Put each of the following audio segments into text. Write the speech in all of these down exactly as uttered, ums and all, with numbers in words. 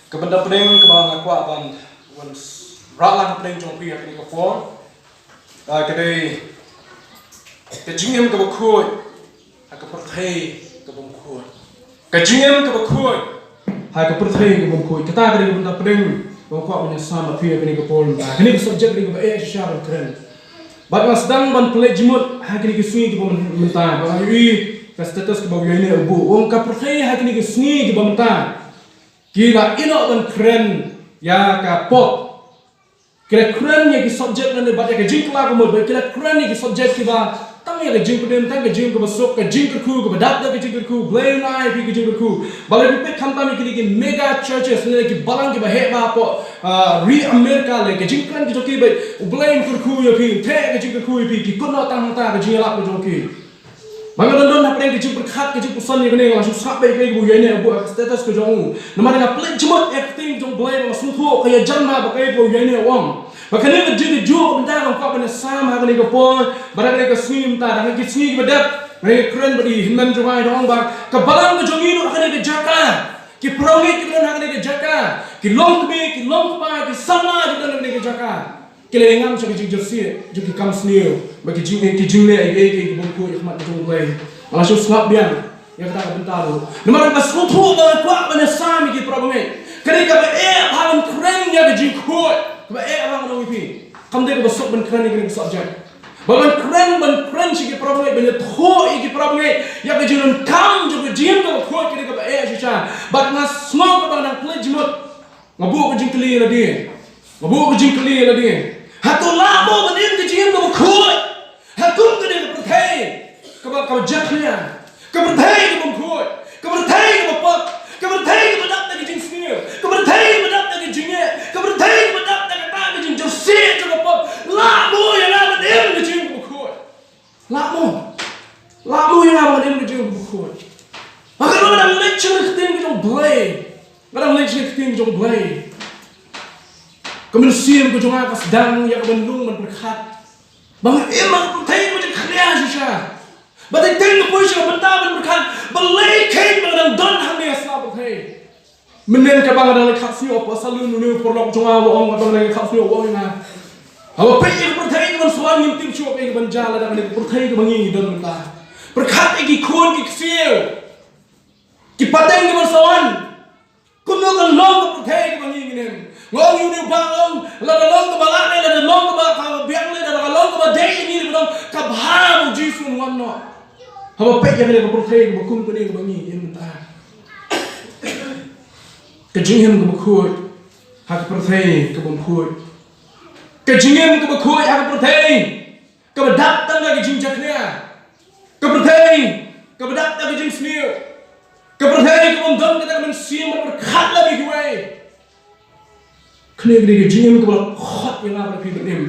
Ka bynta pdeng kaba nga kwah ban wan rah lang pdeng jong phi ha kane ka por, ah, ka dei ka jingim kaba khuid ha ka pyrthei kaba khuid. Ka jingim kaba khuid ha ka pyrthei kaba khuid. Kata ka dei ka bynta pdeng kaba kwah ban ïasam bad phi ha kane ka por mynta. Kane ka subject ka dei kaba eh shisha ban kren. Bad nga sdang ban pynleit jingmut ha kine ki sngi kiba mynta, ba nga ïohi ka status kaba u ïaineh u buh, u ong ka pyrthei ha kine ki sngi kiba mynta ki la ïehnoh ban kren ïa ka pop. Ki la kren ïa ki subject lane bad ïa ka jingkylla ka mut, bad ki la kren ïa ki subject kiba tang ïa ka jingpynim, tang ka jingim kaba suk, ka jingkyrkhu, kaba dap da ka jingkyrkhu, Blei un ai ïa phi ka jingkyrkhu. Ba lada phi peit khamtam ïa kine ki mega churches lane ki balang kiba heh bha hapoh, ah, ri America, lane ka jingkren ka jong ki ba U Blei un kyrkhu ïa phi, un theh ka jingkyrkhu ïa phi, ki kut noh tang hangta ka jingïalap ka jong ki. Ba nga don don hapdeng ka jingpyrkhat, ka jingpuson ïa kane, nga la shu sngap bha ïa kaba u ïaineh u buh ha ka status ka jong u. Namar nga pynleit jingmut ïa ka ktien jong U Blei, ba nga sngewthuh ka ïajan bha ba kaei kaba u ïaineh u ong. Ba kane ka jingkyrkhu ka bynta nga kwah ban ïasam ha kane ka por, bad ha kane ka sngi mynta, da kine ki sngi kiba dep nga kren bad i hynmen jong nga, i ong ba ka balang ka jong ngi ha kane ka jaka, ki para bangeit kiba don ha kane ka jaka, ki longkmie, ki longkpa, ki samla kiba don ha kane ka jaka, ki la ïa ngam sha ka jingjyrsieh jong ki kam sniew bad ki jing, ki jingleh ïa kiei kiei ki bym khuid ha khmat ka jong U Blei. Nga la shu sngap biang ïa kata ka bynta ruh. Namar nga sngewthuh ba nga kwah ban ïasam ïa ki para bangeit. Ka dei kaba eh bha ban kren ïa ka jingkhuid, kaba eh bha, nga ong ïa phi. Kam dei kaba suk ban kren ïa kane ka subject. Ba ban kren, ban kren sha ki para bangeit, ban ïathuh ïa ki para bangeit ïa ka jingdonkam jong ka jingim kaba khuid, ka dei kaba eh shisha. Bad nga sngew kaba nga dang pynleit jingmut, nga buh ka jingkylli ïa lade. Nga buh ka jingkylli ïa lade. Hato lah mo ban im ka jingim kaba khuid ha kum kane ka pyrthei kaba, kaba jakhlia, ka pyrthei ka bym khuid, ka pyrthei kaba pop, ka pyrthei kaba dap da ka jingsniew, ka pyrthei kaba dap da ka jingeh, ka pyrthei kaba dap da kata ka jingjyrsieh jong ka pop? Lah mo ïa nga ban im ka jingim kaba khuid? Lah mo? Lah mo ïa nga ban im ka jingim kaba khuid? Nga dang leit sha ka ktien ka jong U Blei. Nga dang leit sha ka ktien ka jong U Blei. Ka mynsiem ka jong nga ka sdang ïa ka ban lung ban pyrkhat ba nga im ha ka pyrthei kaba jingkhlia shisha. Ba teng teng nga poi sha ka bynta ban pyrkhat balei kein ba nga dang don hangne ha sla pyrthei. Mynnin kaba nga dang leit khapsniew, u pastor, une u paralok jong nga u ong, kaba nga dang leit khapsniew u ong ïa nga, haba peit ïa ka pyrthei kaba sa wan, ngim tip shuh kaei kaban jia lada kane ka pyrthei kaba ngi ngi don mynta. Pyrkhat ïa ki khun ki ksiew, ki pateng kiban sa wan, kumno kan long ka pyrthei kaba ngi ngin im. Nga ong ïa une u bah, nga ong lada long kaba lah ne, lada long kaba, kaba biang ne, lada ka long kaba dei ïa ngi ne, ka bha ba U Jisu un wan noh. Haba peit ïa kane ka pyrthei kaba kum kane kaba ngi im mynta. Ka jingim kaba khuid ha ka pyrthei ka bym khuid. Ka jingim kaba khuid ha ka pyrthei kaba dap tang da ka jingjakhlia. Ka pyrthei kaba dap da ka jingsniew. Ka pyrthei ka bym don kata ka mynsiem ban pyrkhat lem ïa kiwei. Kane ka dei ka jingim kaba la khot ïa nga bad phi ban im.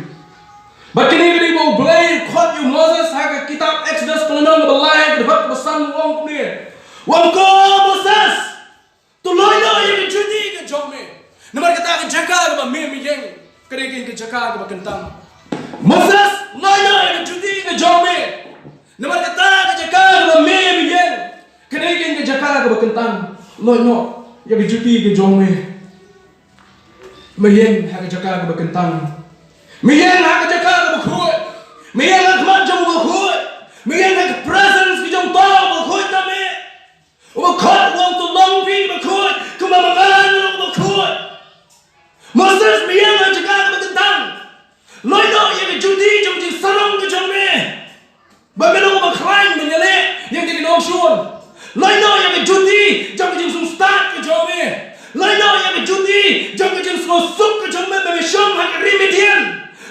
Bad kane ka dei ba U Blei u khot ïa u Moses ha ka kitab Exodus, ka lynnong kaba lai, ka dkhot kaba san, u ong kumne. U ong, ko Moses, to lait noh ïa ka juti ka jong me. Namar kata ka jaka kaba me me ïeng, ka dei ka jaka kaba kyntang. Moses, lait noh ïa ka juti ka jong me. Namar kata ka jaka kaba me me ïeng, ka dei ka jaka kaba kyntang. Lait noh ïa ka juti ka jong me. Me ïeng ha ka jaka kaba kyntang. Me ïeng ha ka jaka kaba khuid. Me ïeng ha khmat jong uba khuid. Me ïeng ha ka presence ka jong uta uba khuid na me. Uba khot, u ong to long phi kiba khuid, kumba ma nga nga long uba khuid. Moses, me ïeng ha ka jaka kaba kyntang. Lait noh ïa ka juti jong ka jingsarong ka jong me. Ba me long uba khlaiñ ban ïaleh ïa kata ka nongshun. Lait noh ïa ka juti jong ka jingsngewstad ka jong me. Lait noh ïa ka juti jong ka jingsngewsuk ka jong me ba me shong ha ka ri Midian.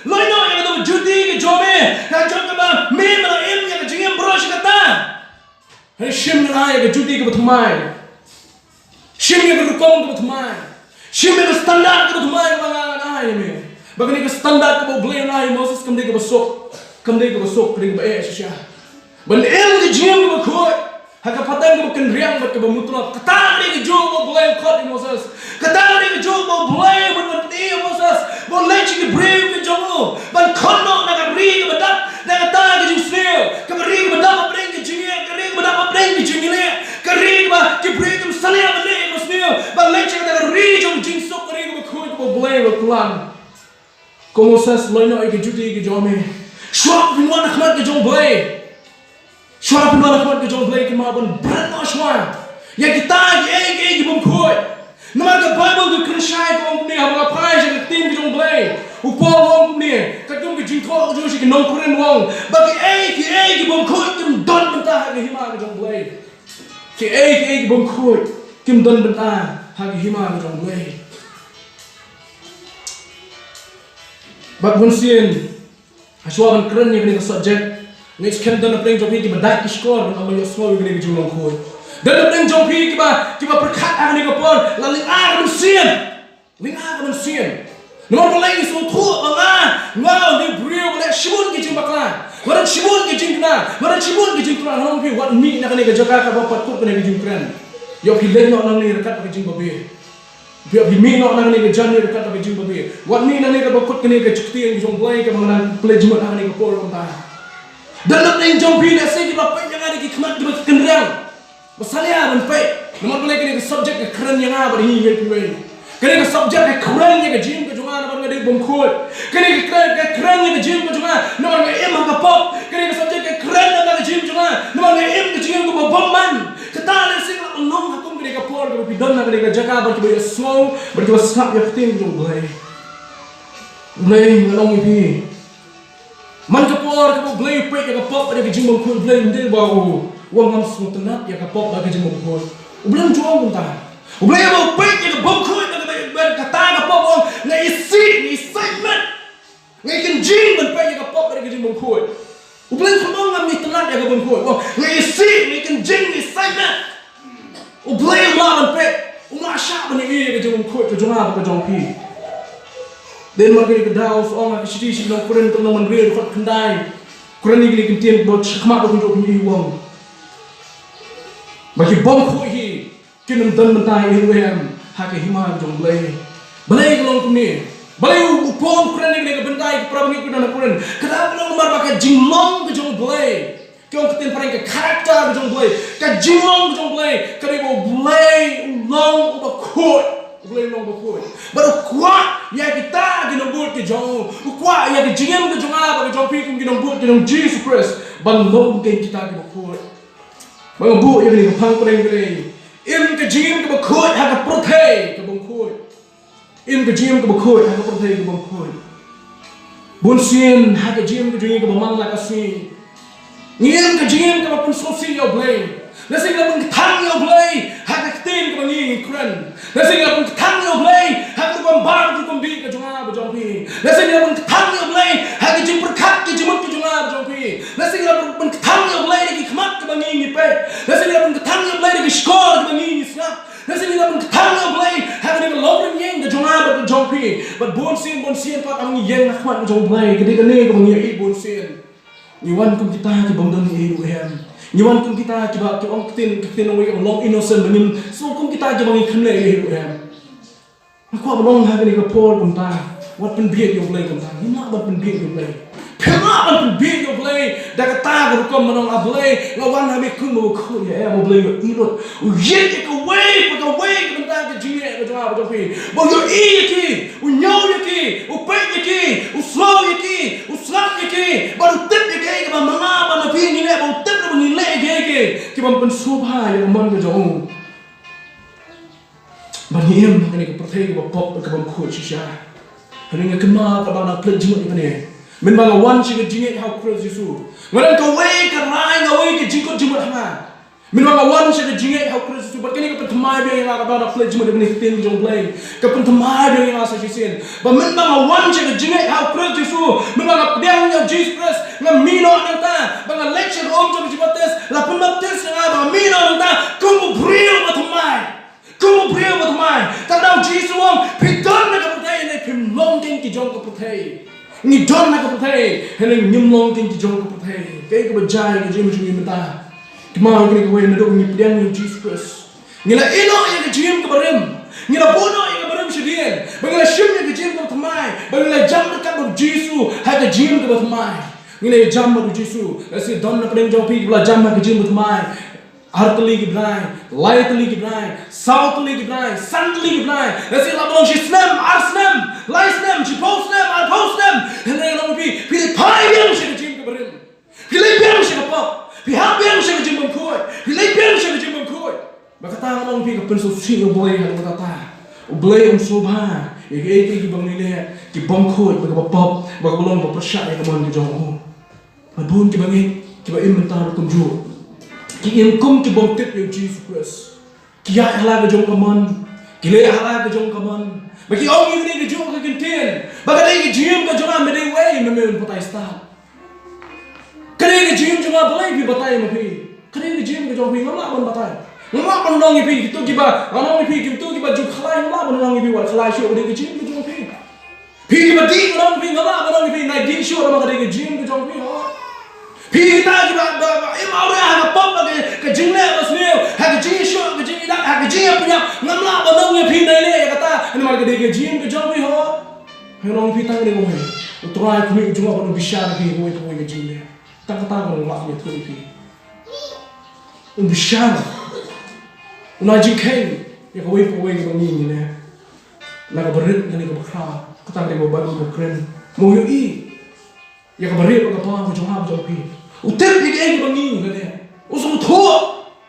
Lait noh ïa kata ka juti ka jong me, ka jong kaba me me la im ïa ka jingim baroh shi katta. Hynrei shim ïa ka juti kaba thymmai. Shim ïa ka rukom kaba thymmai. Shim ïa ka standard kaba thymmai kaba nga ngan ai ïa me. Ba kane ka standard kaba U Blei u ai ïa u Moses kam dei kaba suk. Kam dei kaba suk, ka dei kaba eh shisha. Ban im ka jingim kaba khuid ha ka pateng kaba kynriang bad kaba mutlop. Kata ka dei kajuh ba U Blei u khot ïa u Moses. Kata ka dei kajuh ba U Blei u ban pyni ïa u Moses ban leit sha ki briew ki jong u, ban khot noh na ka ri kaba dap na kata ka jingsniew, ka ri kaba dap hapdeng ka jingeh, ka ri kaba dap hapdeng ka jingeh, ka ri kaba ki briew kim salia ban leh ïa ka sniew, ban leit sha kata ka ri jong u Ïa u plan. Ko Moses, leh noh ïa ka duty ka jong me. Shuwa phin wan ha khmat ka jong U Blei. Shuwa phin wan ha khmat ka jong U Blei, kynmaw ban bret noh shuwa ïa kita kiei kiei ki bym khuid. Namar ka Baibl ka kren shai, ka ong kumne, haba nga phai sha ka ktien ka jong U Blei, u Paul u ong kumne, katkum ka jingthoh ka jong u sha ki nong Korinth u ong ba kiei kiei ki bym khuid kim don bynta ha ka hima ka jong U Blei. Kiei kiei ki bym khuid kim don bynta ha ka hima ka jong U Blei. Bad bun sien, hashwa ban kren ïa kane ka subject, nga ngeit skhem don na pdeng jong phi kiba dait ki shkor ban ym ïohsngew ïa kane ka jinglong khuid. Don na pdeng jong phi kiba, kiba pyrkhat ha kane ka por, la lynga ka mynsiem. Lynga ka mynsiem. Namar balei? Ngi sngewthuh ba nga, nga u dei u briew ba leh shibun ki jingbakla, nga don shibun ki jingkna, nga don shibun ki jingkna. Nga ong phi, wat mih na kane ka jaka kaba pat kut kane ka jingkren. Ïoh phi leit noh nangne ryngkat bad ka jingbabe. Ïoh phi mih noh nangne ka jaka ryngkat bad ka jingbabe. Wat mih nangne kaba kut kane ka ktien ka jong U Blei kaba nga dang pynleit jingmut ha kane ka por kumta. Don na pdeng jong phi lehse kiba peit ïa nga da ki khmat kiba kynriang. Ba salia ban peit. Namar balei? Kane ka subject ka kren ïa nga bad ïa ngi iwei pa iwei. Kane ka subject ka kren ïa ka jingim ka jong nga namar nga dei u bym khuid. Kane ka kren, ka kren ïa ka jingim ka jong nga namar nga im ha ka pop. Kane ka subject ka kren ïa ka jingim jong nga namar nga im ka jingim kaba bymman. Kata lehse ka la pynlong ha kum kane ka por kaba phi don ha kane ka jaka bad kiba ïohsngew bad kiba sngap ïa ka ktien ka jong U Blei. U Blei, nga ong ïa phi, man ka por kaba U Blei u peit ïa ka pop bad ïa ka jingbymkhuid, U Blei ym dei ba u ong ngam sngewtynnat ïa ka pop bad ka jingbymkhuid. U Blei um ju ong kumta. U Blei haba u peit ïa ka bymkhuid bad ka, bad kata ka pop u ong, nga isih, nga isih met. Nga kynjing ban peit ïa ka pop bad ka jingbymkhuid. U Blei um ong ngam sngewtynnat ïa ka bymkhuid. U ong nga isih, nga kynjing, nga isih met. U Blei um lah ban peit, um lah shah ban ïohi ïa ka jingbymkhuid ka jong nga bad ka jong phi. Dei namar kane ka daw sa ong ha ka shithi sha ki nong Korinth, ka lynnong ba hynriew, dkhot khyndai. Kren ïa kine ki ktien ba shakhmat ba kumjuh kumjuh u ong ba ki bymkhuid hi kin ym don bynta ha ïing ha sem ha ka hima jong U Blei. Balei ka long kumne? Balei u, u Paul u kren ïa kane ka bynta ïa ki para bangeit kiba don ha Korinth? Ka daw ka long namar ba ka jinglong ka jong U Blei, ka ong ka ktien phareng ka character ka jong U Blei, ka jinglong ka jong U Blei ka dei ba U Blei u long uba khuid. U Blei u long uba khuid. Bad u kwah ïa kita ki nongbud ki jong u, u kwah ïa ka jingim ka jong nga bad ka jong phi kum ki nongbud ki jong U Jisu Khrist ban long kum kita kiba khuid. Ba nga buh ïa kane ka phang pdeng kane. Im ka jingim kaba khuid ha ka pyrthei ka bymkhuid. Im ka jingim kaba khuid ha ka pyrthei ka bymkhuid. Bun sien ha ka jingim ka jong ngi kaba man la ka sngi, ngi im ka jingim kaba pynsngewsih ïa U Blei. Lehse ngi la pynkthang ïa U Blei ha ka ktien kaba ngi, ngi kren. Lehse ngi la pynkthang ïa U Blei ha ka rukom bam, ka rukom dih ka jong nga bad jong phi. Lehse ngi la pynkthang ïa U Blei ha ka jingpyrkhat ka jingmut ka jong nga bad jong phi. Lehse ngi la pynkthang ïa U Blei da ki khmat kiba ngi, ngi peit. Lehse ngi la pynkthang ïa U Blei da ki shkor kiba ngi, ngi sngap. Lehse ngi la pynkthang ïa U Blei ha kane ka longrynieng ka jong nga bad ka jong phi. Bad bun sien, bun sien pat haba ngi ïeng ha khmat ka jong U Blei, ka dei kane kaba ngi ïohi bun sien. Ngi wan kum kita ki bym don ïa u ruh em. Ngi wan kum kita kiba, ki ong ktien, ka ktien nongwei, long innocent, ba ngim, so kum kita kiba ngi khlem leh ïa u ruh em. Nga kwah ban ong ha kane ka por kumta, wat pynbieit ïa U Blei kumta. Ngim lah ban pynbieit ïa U Blei. Phim lah ban pynbieit ïa U Blei da kata ka rukom ban ong, A Blei, nga wan ha me kum uba khuid, ïa em, U Blei u ïohi lut. U ïeit ïa kawei pa kawei ka bynta ka jingeh ka jong nga bad jong phi. Ba u ïohi ïa ki, u ñiew ïa ki, u peit ïa ki, u sngew ïa ki, u sngap ïa ki, bad u tip ïa kaei kaba ma nga bad ma phi ngi leh, ba u tip ba ngi leh ïa kiei kiei ki bym pynsngewbha ïa ka mon ka jong u. Ba ngi im ha kane ka pyrthei kaba pop, kaba bymkhuid shisha. Hynrei nga kynmaw katba nga pynleit jingmut ïa kane, mynba nga wan sha ka jingngeit ha U Khrist Jisu, nga don kawei ka rai, kawei ka jingkut jingmut ha nga. Mynba nga wan sha ka jingngeit ha U Khrist Jisu, bad kane ka pynthymmai biang ïa nga katba nga pynleit jingmut ïa kane ka ktien ka jong U Blei. Ka pynthymmai biang ïa nga sa shisien ba mynba nga wan sha ka jingngeit ha U Khrist Jisu, mynba nga pdiang ïa U Jisu Khrist, nga mih noh nangta, ba nga leit sha ka um jong ka jingbaptis, la pynbaptis ïa nga, ba nga mih noh nangta kum u briew ba thymmai. Kum u briew ba thymmai. Tang ba U Jisu u ong, phi don ha ka pyrthei, hynrei phim long ktien ki jong ka pyrthei. Ngi don ha ka pyrthei, hynrei ngim long ktien ki jong ka pyrthei. Kaei kaba jia ïa ka jingim jong ngi mynta? Kynmaw ïa kane kawei, naduh ba ngi pdiang ïa U Jisu Khrist, ngi la ïeh noh ïa ka jingim kaba rim. Ngi la buh noh ïa kaba rim shadien, ba ngi la shim ïa ka jingim kaba thymmai, ba ngi la jam ryngkat bad U Jisu ha ka jingim kaba thymmai. Ngi la jam bad U Jisu. Lehse don na pdeng jong phi kiba la jam ha ka jingim kaba thymmai ar tylli ki bnai, lai tylli ki bnai, saw tylli ki bnai, san tylli ki bnai. Lehse la long shi snem, ar snem. Lai snem, shiphew snem, arphew snem, hynrei nga ong ïa phi, phi leit phai biang sha ka jingim kaba rim. Phi leit biang sha ka pop. Phi hap biang sha ka jingbymkhuid. Phi leit biang sha ka jingbymkhuid. Bad kata nga ong ïa phi, ka pynsngewsih U Blei ha kata. U Blei um sngewbha ïa kiei kiei kiba ngi leh, ki bymkhuid, bad kaba pop, bad kaba long ba pyrshah ïa ka mon ka jong u. Bad bun kiba ngeit, kiba im mynta ruh kumjuh, ki im kum ki bym tip ïa U Jisu Khrist. Ki ïaid ha la ka jong ka mon, ki leh ha la ka jong ka mon. Bad ki ong ïa kane kajuh ka kyntien ba ka dei ka jingim ka jong nga, me dei uei, me, me batai stad. Ka dei ka jingim jong nga, balei phi batai ma phi? Ka dei ka jingim ka jong phi, ngam lah ban batai. Ngam lah ban ong ïa phi, kito kiba, ngam ong ïa phi, kito kiba ju khlaiñ, ngam lah ban ong ïa phi wat khlaiñ shuh, ka dei ka jingim ka jong phi. Phi kiba dih, ngam ong ïa phi, ngam lah ban ong ïa phi nai dih shuh, namar ka dei ka jingim ka jong phi hooid. Phi kita kiba, ba, ba im awria ha ka pop, ha ka, ka jingleh basniew, ha ka jingïashoh, ka jingïadat, ha ka jingïapynïap, ngam lah ban ong ïa phi nai leh ïa kata, namar ka dei ka jingim ka jong phi hooid. Hynrei phi tang dei ong, U Trai, kumne u jong nga ban bishar ïa phi kawei kawei ka jingleh. Tang kata ka long, lah ïathuh ïa phi. Un bishar, un ai jingkheiñ ïa kawei pa kawei kaba ngi ngi leh. Na kaba rit, na kaba khraw. Kata ka dei kaba Baibl ba kren. Mo ïohi ïa kaba rit bad kaba paw ka jong nga bad jong phi. U tip ïa kaei kaba ngi ngi leh. U sngewthuh.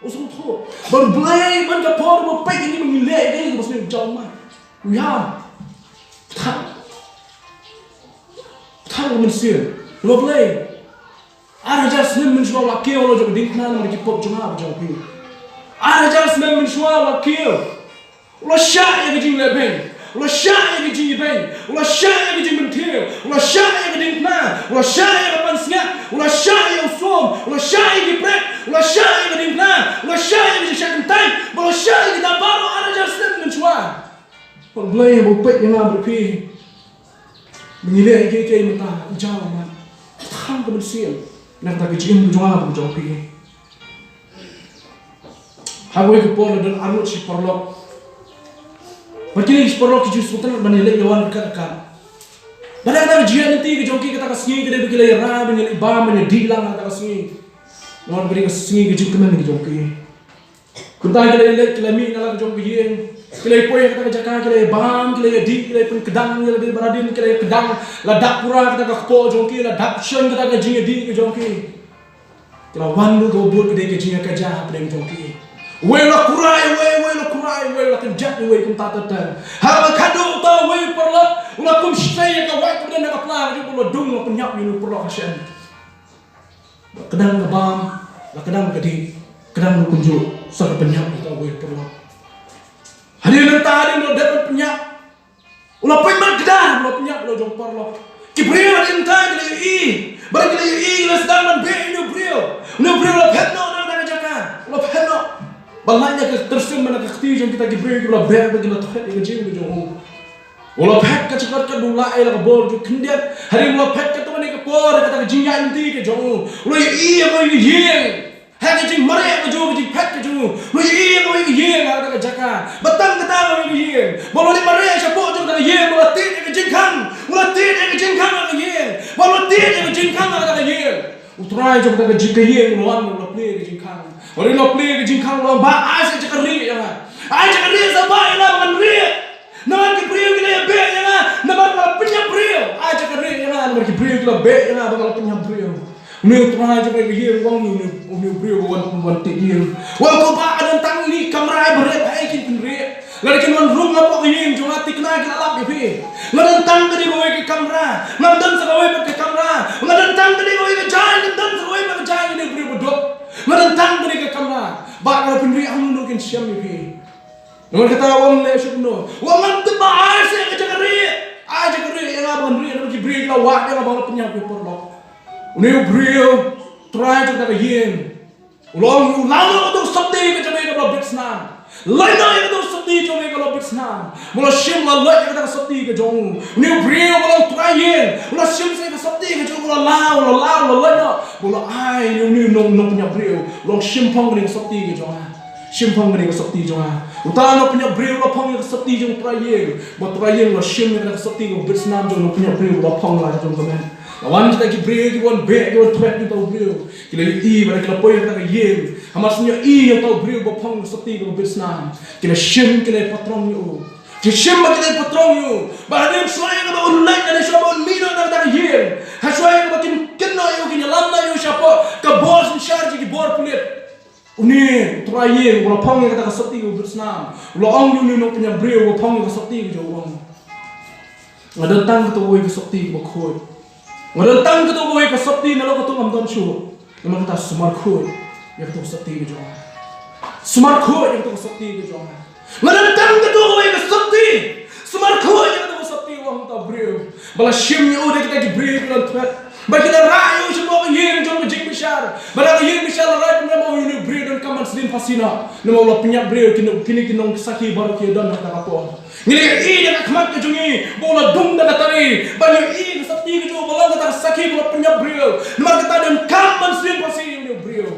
U sngewthuh. Bad U Blei man ka por ba peit ïa ngi ba ngi leh ïa kaei kaba sngewthuh jong ma. U ïa tang, tang mynsiem. Lo Blei. Ar hajar snem mynshuwa u la kiew, u la jop diengphna namar ki pop jong nga bad jong phi. Ar hajar snem mynshuwa u la kiew. U la shah ïa ka jinglehbeiñ. U la shah ïa ka jingïabeiñ. U la shah ïa ka jingpyntiew. U la shah ïa ka diengphna. U la shah ïa ka pansngiat. U la shah ïa u sum. U la shah ïa ki prek. U la shah ïa ka diengphna. U la shah ïa ka jingshah kynthei. Bad u la shah ïa kita baroh ar hajar snem mynshuwa. Bad Blei ba u peit ïa nga bad phi. Ba ngi leh ïa kiei kiei mynta, u jaw mat. Tang ka mynsiem. Na kata ka jingim ka jong nga bad ka jong phi. Ha kawei ka por la don arngut shi paralok. Bad kine ki shi paralok ki ju sngewtynnat ban ïaleit ïawan ryngkat ryngkat. Bad na kata ka jingïaid lynti ka jong ki, kata ka sngi ka dei ba ki la ïarai ban ïaleit bam ban ïadih lang ha kata ka sngi. Namar ba ka dei ka sngi ka jingkmen ka jong ki. Kumta ki la ïaleit, ki la mih na la ka jong ka ïing. Ki la ïapoi ha kata ka jaka, ki la ïabam, ki la ïadih, ki la ïapynkdang ïa lade ba la dien, ki la ïakdang, la dap pura kata ka kpoh jong ki, la dap shon kata ka jingïadih ka jong ki. Ki la wan ruh kaba bud ka dei ka jingïakajia hapdeng jong ki. Uwei u la kurai uwei, uwei u la kurai uwei, u la kynjat uwei, kumta ter ter. Haba khatduh uta uwei u paralok u la kum shtei ïa ka wait kaba don ha ka pla, ka jong u la dung, la pynïap ïa une u paralok ha shen. La kdang ka bam, la kdang ka dih, kdang ruh kumjuh sa ka pynïap ïa uta uwei u paralok. Hadien nangta, hadien ba la dep ban pynïap, u la pynban kdar, u la pynïap ïa la u jong u paralok. Ki briew hadien nangta ki la ïohi, bad ki la ïohi, ki la sdang ban beh ïa une u briew. Une u briew u la phet noh na kata ka jaka, u la phet noh. Ba lait na ka tyrsim bad na ka kti jong kita ki briew kiba la beh bad ki la thoh ïa ka jingim ka jong u. U la phet ka jingkot kat ba u la ai la ka bor ju khyndiat. Hadien ba u la phet katto katne ka por ha kata ka jingïaid lynti ka jong u, u la ïohi ïa kawei ka ïing ha ka jingmareh ka jong u, ka jingphet ka jong u. U la ïohi ïa kawei ka ïing ha kata ka jaka. Bad tang kata kawei ka ïing ba u la leit mareh shapoh jong kata ka ïing, ba u la tied ïa ka jingkhang. U la tied ïa ka jingkhang ha ka ïing. Ba u la tied ïa ka jingkhang ha kata ka ïing, U trai jong kata ka jing, ka ïing u la wan, u la plie ka jingkhang. Hynrei u la plie ka jingkhang, u la ong, "Bah, ai sa jaka rieh ïa nga. Ai jaka rieh sa bah ïa nga ba ngan rieh. Namar ki briew ki la ïa beh ïa nga namar ba nga la pynïap briew. Ai jaka rieh ïa nga namar ki briew ki la beh ïa nga ba nga la pynïap briew." Une u trai jong ka ïing u ong ïa une, une u briew ba wan, wan tied ïing, u ong, "Ko bah, ka don tang ine i kamra, ai barit, ai kin pynrieh. Lada kin wan rung hapoh ka ïing jong nga, thikna ki la lap ïa phi. Nga don tang kane kawei ka kamra. Ngam don sa kawei pat ka kamra. Nga don tang kane kawei ka jaiñ, ngam don sa kawei pat ka jaiñ, kane u briew ba duk. Nga don tang kane ka kamra. Bah, nga la pynrieh, hangno kin shem ïa phi?" Namar kata u ong, "Leh shuh kumno?" U ong, "Ngam tip, bah, ai sa ka jaka rieh. Ai jaka rieh ïa nga ba ngan rieh, namar ki briew ki la wad ïa nga ba nga la pynïap ïa u paralok." Une u briew, trai jong kata ka ïing, u la ong, "Lait noh ïa kato ka sopti ka jong me kaba la bit snam. Lait noh ïa kato ka sopti jong me kaba la bit snam." Ba u la shim, u la lait ïa kata ka sopti ka jong u. Une u briew ba long trai ïing, u la shim sa ïa ka sopti ka jong u, u la law, u la law, u la lait noh. Ba u la ai ïa une u nong, nongpynïap briew, u la ong, "Shim phong kane ka sopti ka jong nga. Shim phong kane ka sopti jong nga." Uta u nongpynïap briew u la phong ïa ka sopti jong u trai ïing. Ba u trai ïing u la shim ïa kata ka sopti kaba bit snam jong u nongpynïap briew, u la phong la jong ka met. La wan kita ki briew ki wan beh, ki wan thwet ïa uta u briew. Ki la ïohi bad ki la poi ha kata ka ïing. Hamar shu ïohi ïa uta u briew ba phong ka sopti kaba bit snam, ki la shim, ki la ïapathrong ïa u. Ki shim ba ki dei patrong ïa u. Ba hadien shuwa ïa kaba un leit, hadien shuwa ba un mih noh na kata ka ïing, ha shuwa ïa kaba kin kynnoh ïa u, kin ïalam noh ïa u shapoh ka bor synshar jong ki bor pulit, une u trai ïing u la phong ïa kata ka sopti kaba bit snam. U la ong ïa une u nongpynïap briew uba phong ïa ka sopti ka jong u, u ong, nga don tang katto katne ka sopti kaba khuid. Nga don tang katto katne ka sopti, na la katto ngam don shuh. Namar kata sumar khuid ïa katto ka sopti ka jong nga. Sumar khuid ïa katto ka sopti ka jong nga. Nga don tang katto katne ka sopti. Sumar khuid ïa katto ka sopti, u ong uta u briew. Ba la shim ïa u da kita ki briew kiba don thmet, ba ki la rah ïa u shapoh ka ïing jong ka jingbishar. Ba da ka ïing bishar la rai pynrem, ong ïa une u briew donkam ban sdien phasi noh. Namar u la pynïap briew. Kine, kine ki nongsakhi baroh ki don ha kata ka por. Ngi la ïohi da ka khmat ka jong ngi ba u la dung da ka tari ban ïohi ka sopti ka jong u ba long kata ka sakhi ba la pynïap briew. Namar kata donkam ban sdien phasi ïa une u briew.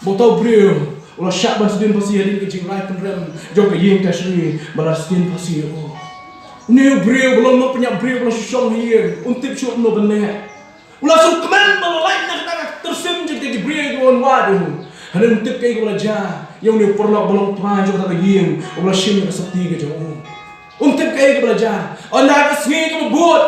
Ba uta u briew u la shah ban sdien phasi hadien ka jingrai pynrem jong ka ïing kashari, ba la sdien phasi ïa u. Une u briew ba long nongpynïap briew ba la shu shong ha ïing, um tip shuh kumno ban leh. U la sngewkmen ba la lait na kata ka tyrsim jong kita ki briew kiba wan wad ïa u. Hynrei um tip kaei kaba la jia ïa une u paralok ba long trai jong kata ka ïing uba la shim ïa ka sopti ka jong u. Um tip kaei kaba la jia. Ynda ka sngi kaba bud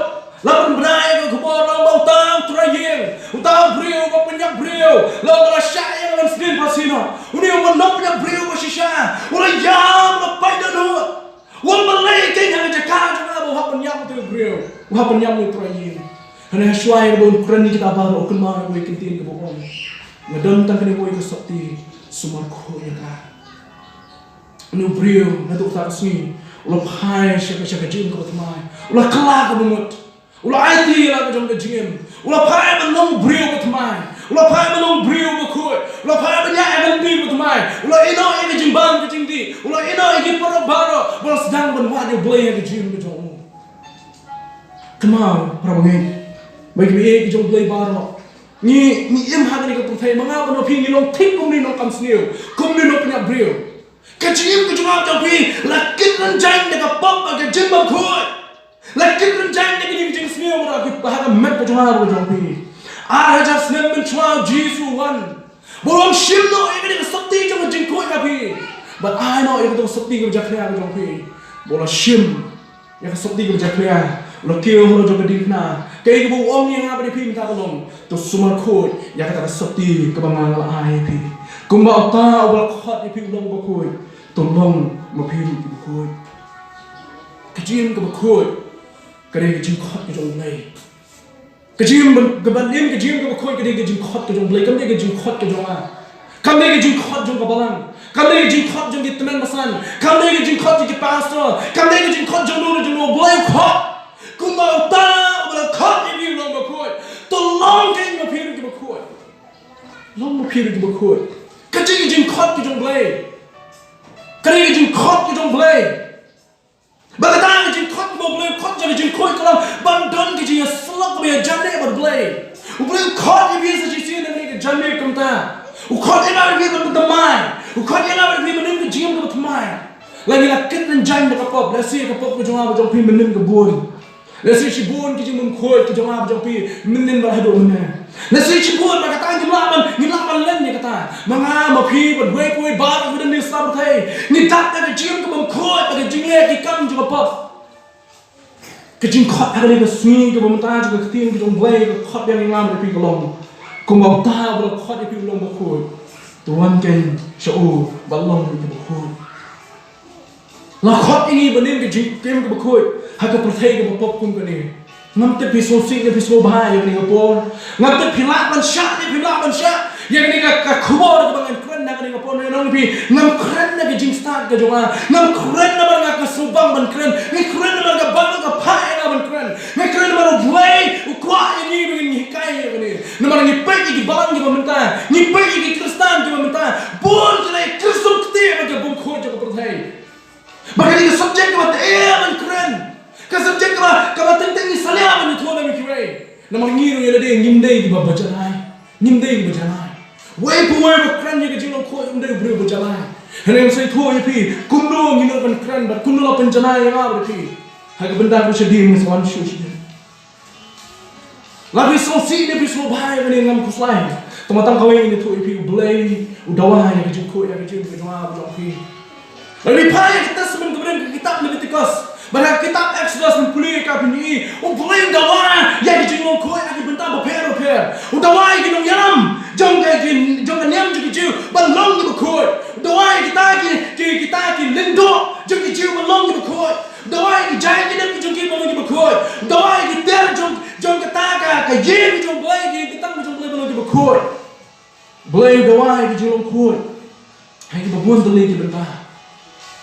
la pynbna ïa ka khubor, long ba uta u trai ïing, uta u briew uba pynïap briew, long ba la shah ïa ka ban sdien phasi noh. Une u nongpynïap briew ba shisha u la ïam, u la pait dohnud. Wan balei kein ha ka jaka jong nga ba u hap ban ïam ïa uta u briew, u hap ban ïam ïa u trai ïing? Hynrei ha shuwa ïa kaba un kren ïa kita baroh, u kynmaw ïa kawei ka ktien kaba ong, nga don tang kane kawei ka sopti, sumar khuid ïa ka. Une u briew naduh kata ka sngi u la phai sha ka, sha ka jingim kaba thymmai, u la kylla kaba mut. U la aiti ïa la ka jong ka jingim. U la phai ban long briew ba thymmai. U la phai ban long briew ba khuid. U la phai ban ïaid ha ka lynti ba thymmai. U la ïehnoh ïa ka jingbam ka jingdih. U la ïehnoh ïa ki paralok baroh ba la sdang ban wad ïa U Blei ha ka jingim ka jong u. Kynmaw, para bangeit, ba kiba ïeit ki jong U Blei baroh, ngi, ngi im ha kane ka pyrthei, ma nga bad ma phi ngi long thik kum une u nongkam sniew, kum une u nongpynïap briew. Ka jingim ka jong nga jong phi la kit rynjang da ka pop bad ka jingbymkhuid. La kit rynjang da kine ki jingsniew baroh kiba ha ka met ka jong nga bad ka jong phi. Ar hajar snem mynshuwa U Jisu u wan, ba u wan shim noh ïa kane ka sopti jong ka jingkhuid ka jong phi, bad ai noh ïa kata ka sopti kaba jakhlia ka jong phi. Ba u la shim ïa ka sopti kaba jakhlia, u la kiew halor jong ka diengphna. Kaei kaba u ong ïa nga bad ïa phi mynta ka long, to sumar khuid ïa kata ka sopti kaba nga la ai ïa phi. Kumba uta uba la khot ïa phi u long uba khuid, to long ma phi ruh kiba khuid. Ka jingim kaba khuid ka dei ka jingkhot ka jong U Blei. Ka jingim ban, ka ban im ka jingim kaba khuid ka dei ka jingkhot ka jong U Blei, kam dei ka jingkhot ka jong nga. Kam dei ka jingkhot jong ka balang. Kam dei ka jingkhot jong ki tymmen basan. Kam dei ka jingkhot jong ki pastor. Kam dei ka jingkhot jong uno jong uno, U Blei u khot. Kumba uta uba la khot ïa phi u long uba khuid, to long kein ma phi ruh kiba khuid. Long ma phi ruh kiba khuid. Ka dei ka jingkhot ka jong U Blei. Ka dei ka jingkhot ka jong U Blei. Ba kata ka jingkhot kaba U Blei u khot ïa ka jingkhuid ka long ban don ka jingïasyllok kaba ïajan bad U Blei. U Blei u khot ïa phi sa shisien na kane ka janmiet kumta. U khot ïa nga bad phi ban thymmai. U khot ïa nga bad phi ban im ka jingim kaba thymmai. La ngi la kit rynjang da ka pop, lehse ka pop ka jong nga bad jong phi mynnin ka bun. Lehse shibun ki jingbymkhuid ki jong nga bad jong phi mynnin bad haduh mynne. Lehse shibun ba kata ngim lah ban, ngim lah ban len ïa kata. Ma nga, ma phi bad uwei pa uwei baroh kiba don ha ri Israel, ngi dap da ka jingim ka bymkhuid, da ka jingleh ki kam jong ka pop. Ka jingkhot ha kane ka sngi kaba mynta jong ka ktien ka jong U Blei ka khot ïa nga bad phi ka long, kumba uta uba la khot ïa phi u long uba khuid, to wan kein sha u bad long kiba khuid. La khot ïa ngi ban im ka jingim kaba khuid ha ka pyrthei kaba pop kum kane. Ngam tip phi sngewsih ne phi sngewbha ïa kane ka por. Ngam tip phi lah ban shah ne phim lah ban shah ïa kane ka, ka khubor kaba ngan kren ha kane ka por. Ngan ong ïa phi, ngam kren na ka jingstad ka jong nga. Ngam kren namar nga ka sngewbang ban kren. Nga kren namar ka bang ka phah ïa nga ban kren. Nga kren namar U Blei u kwah ïa ngi ba ngin hikai ïa kane. Namar ngi peit ïa ki balang kiba mynta, ngi peit ïa ki Khristan kiba mynta, bun ki la ïakynduh kti bad ka bymkhuid jong ka pyrthei. Ba kane ka subject kaba teh ban kren, ka subject kaba, kaba teng teng ngi salia ban ïathuh lem ïa kiwei. Namar ngi ruh ïa lade ngim dei kiba ba jalai. Ngim dei kiba jalai. Uwei pa uwei ba kren ïa ka jinglong khuid um dei u briew ba jalai. Hynrei ngan sa ïathuh ïa phi kumno ngin ïoh ban kren bad kumno la pynjalai ïa nga bad phi. Ha ka bynta kaba shadien ngan sa wan shuh shadien. La phi sngewsih ne phi sngewbha ïa kane ngam khuslai. Tang ma tang kawei ngan ïathuh ïa phi, U Blei u dawa ïa ka jingkhuid ïa ka jingim ka jong nga bad jong phi. Lada ngi phai ïa ka Testament kaba rim, ka kitab Leviticus bad ha ka kitab Exodus, ngi pule ïa ka, phin ïohi U Blei u dawa ïa ki jinglong khuid ha ki bynta bapher bapher. U dawa ïa ki nongïalam jong ka, ki, jong ka niam jong ki Jiw ban long kiba khuid. U dawa ïa kita ki, ki, kita ki lyngdoh jong ki Jiw ban long kiba khuid. U dawa ïa ki jaiñ ki dep jong ki ban long kiba khuid. U dawa ïa ki ter jong, jong kata ka, ka ïing jong U Blei, ki ïing ki tang jong U Blei ban long kiba khuid. U Blei u dawa ïa ki jinglong khuid ha kiba bun tylli ki bynta.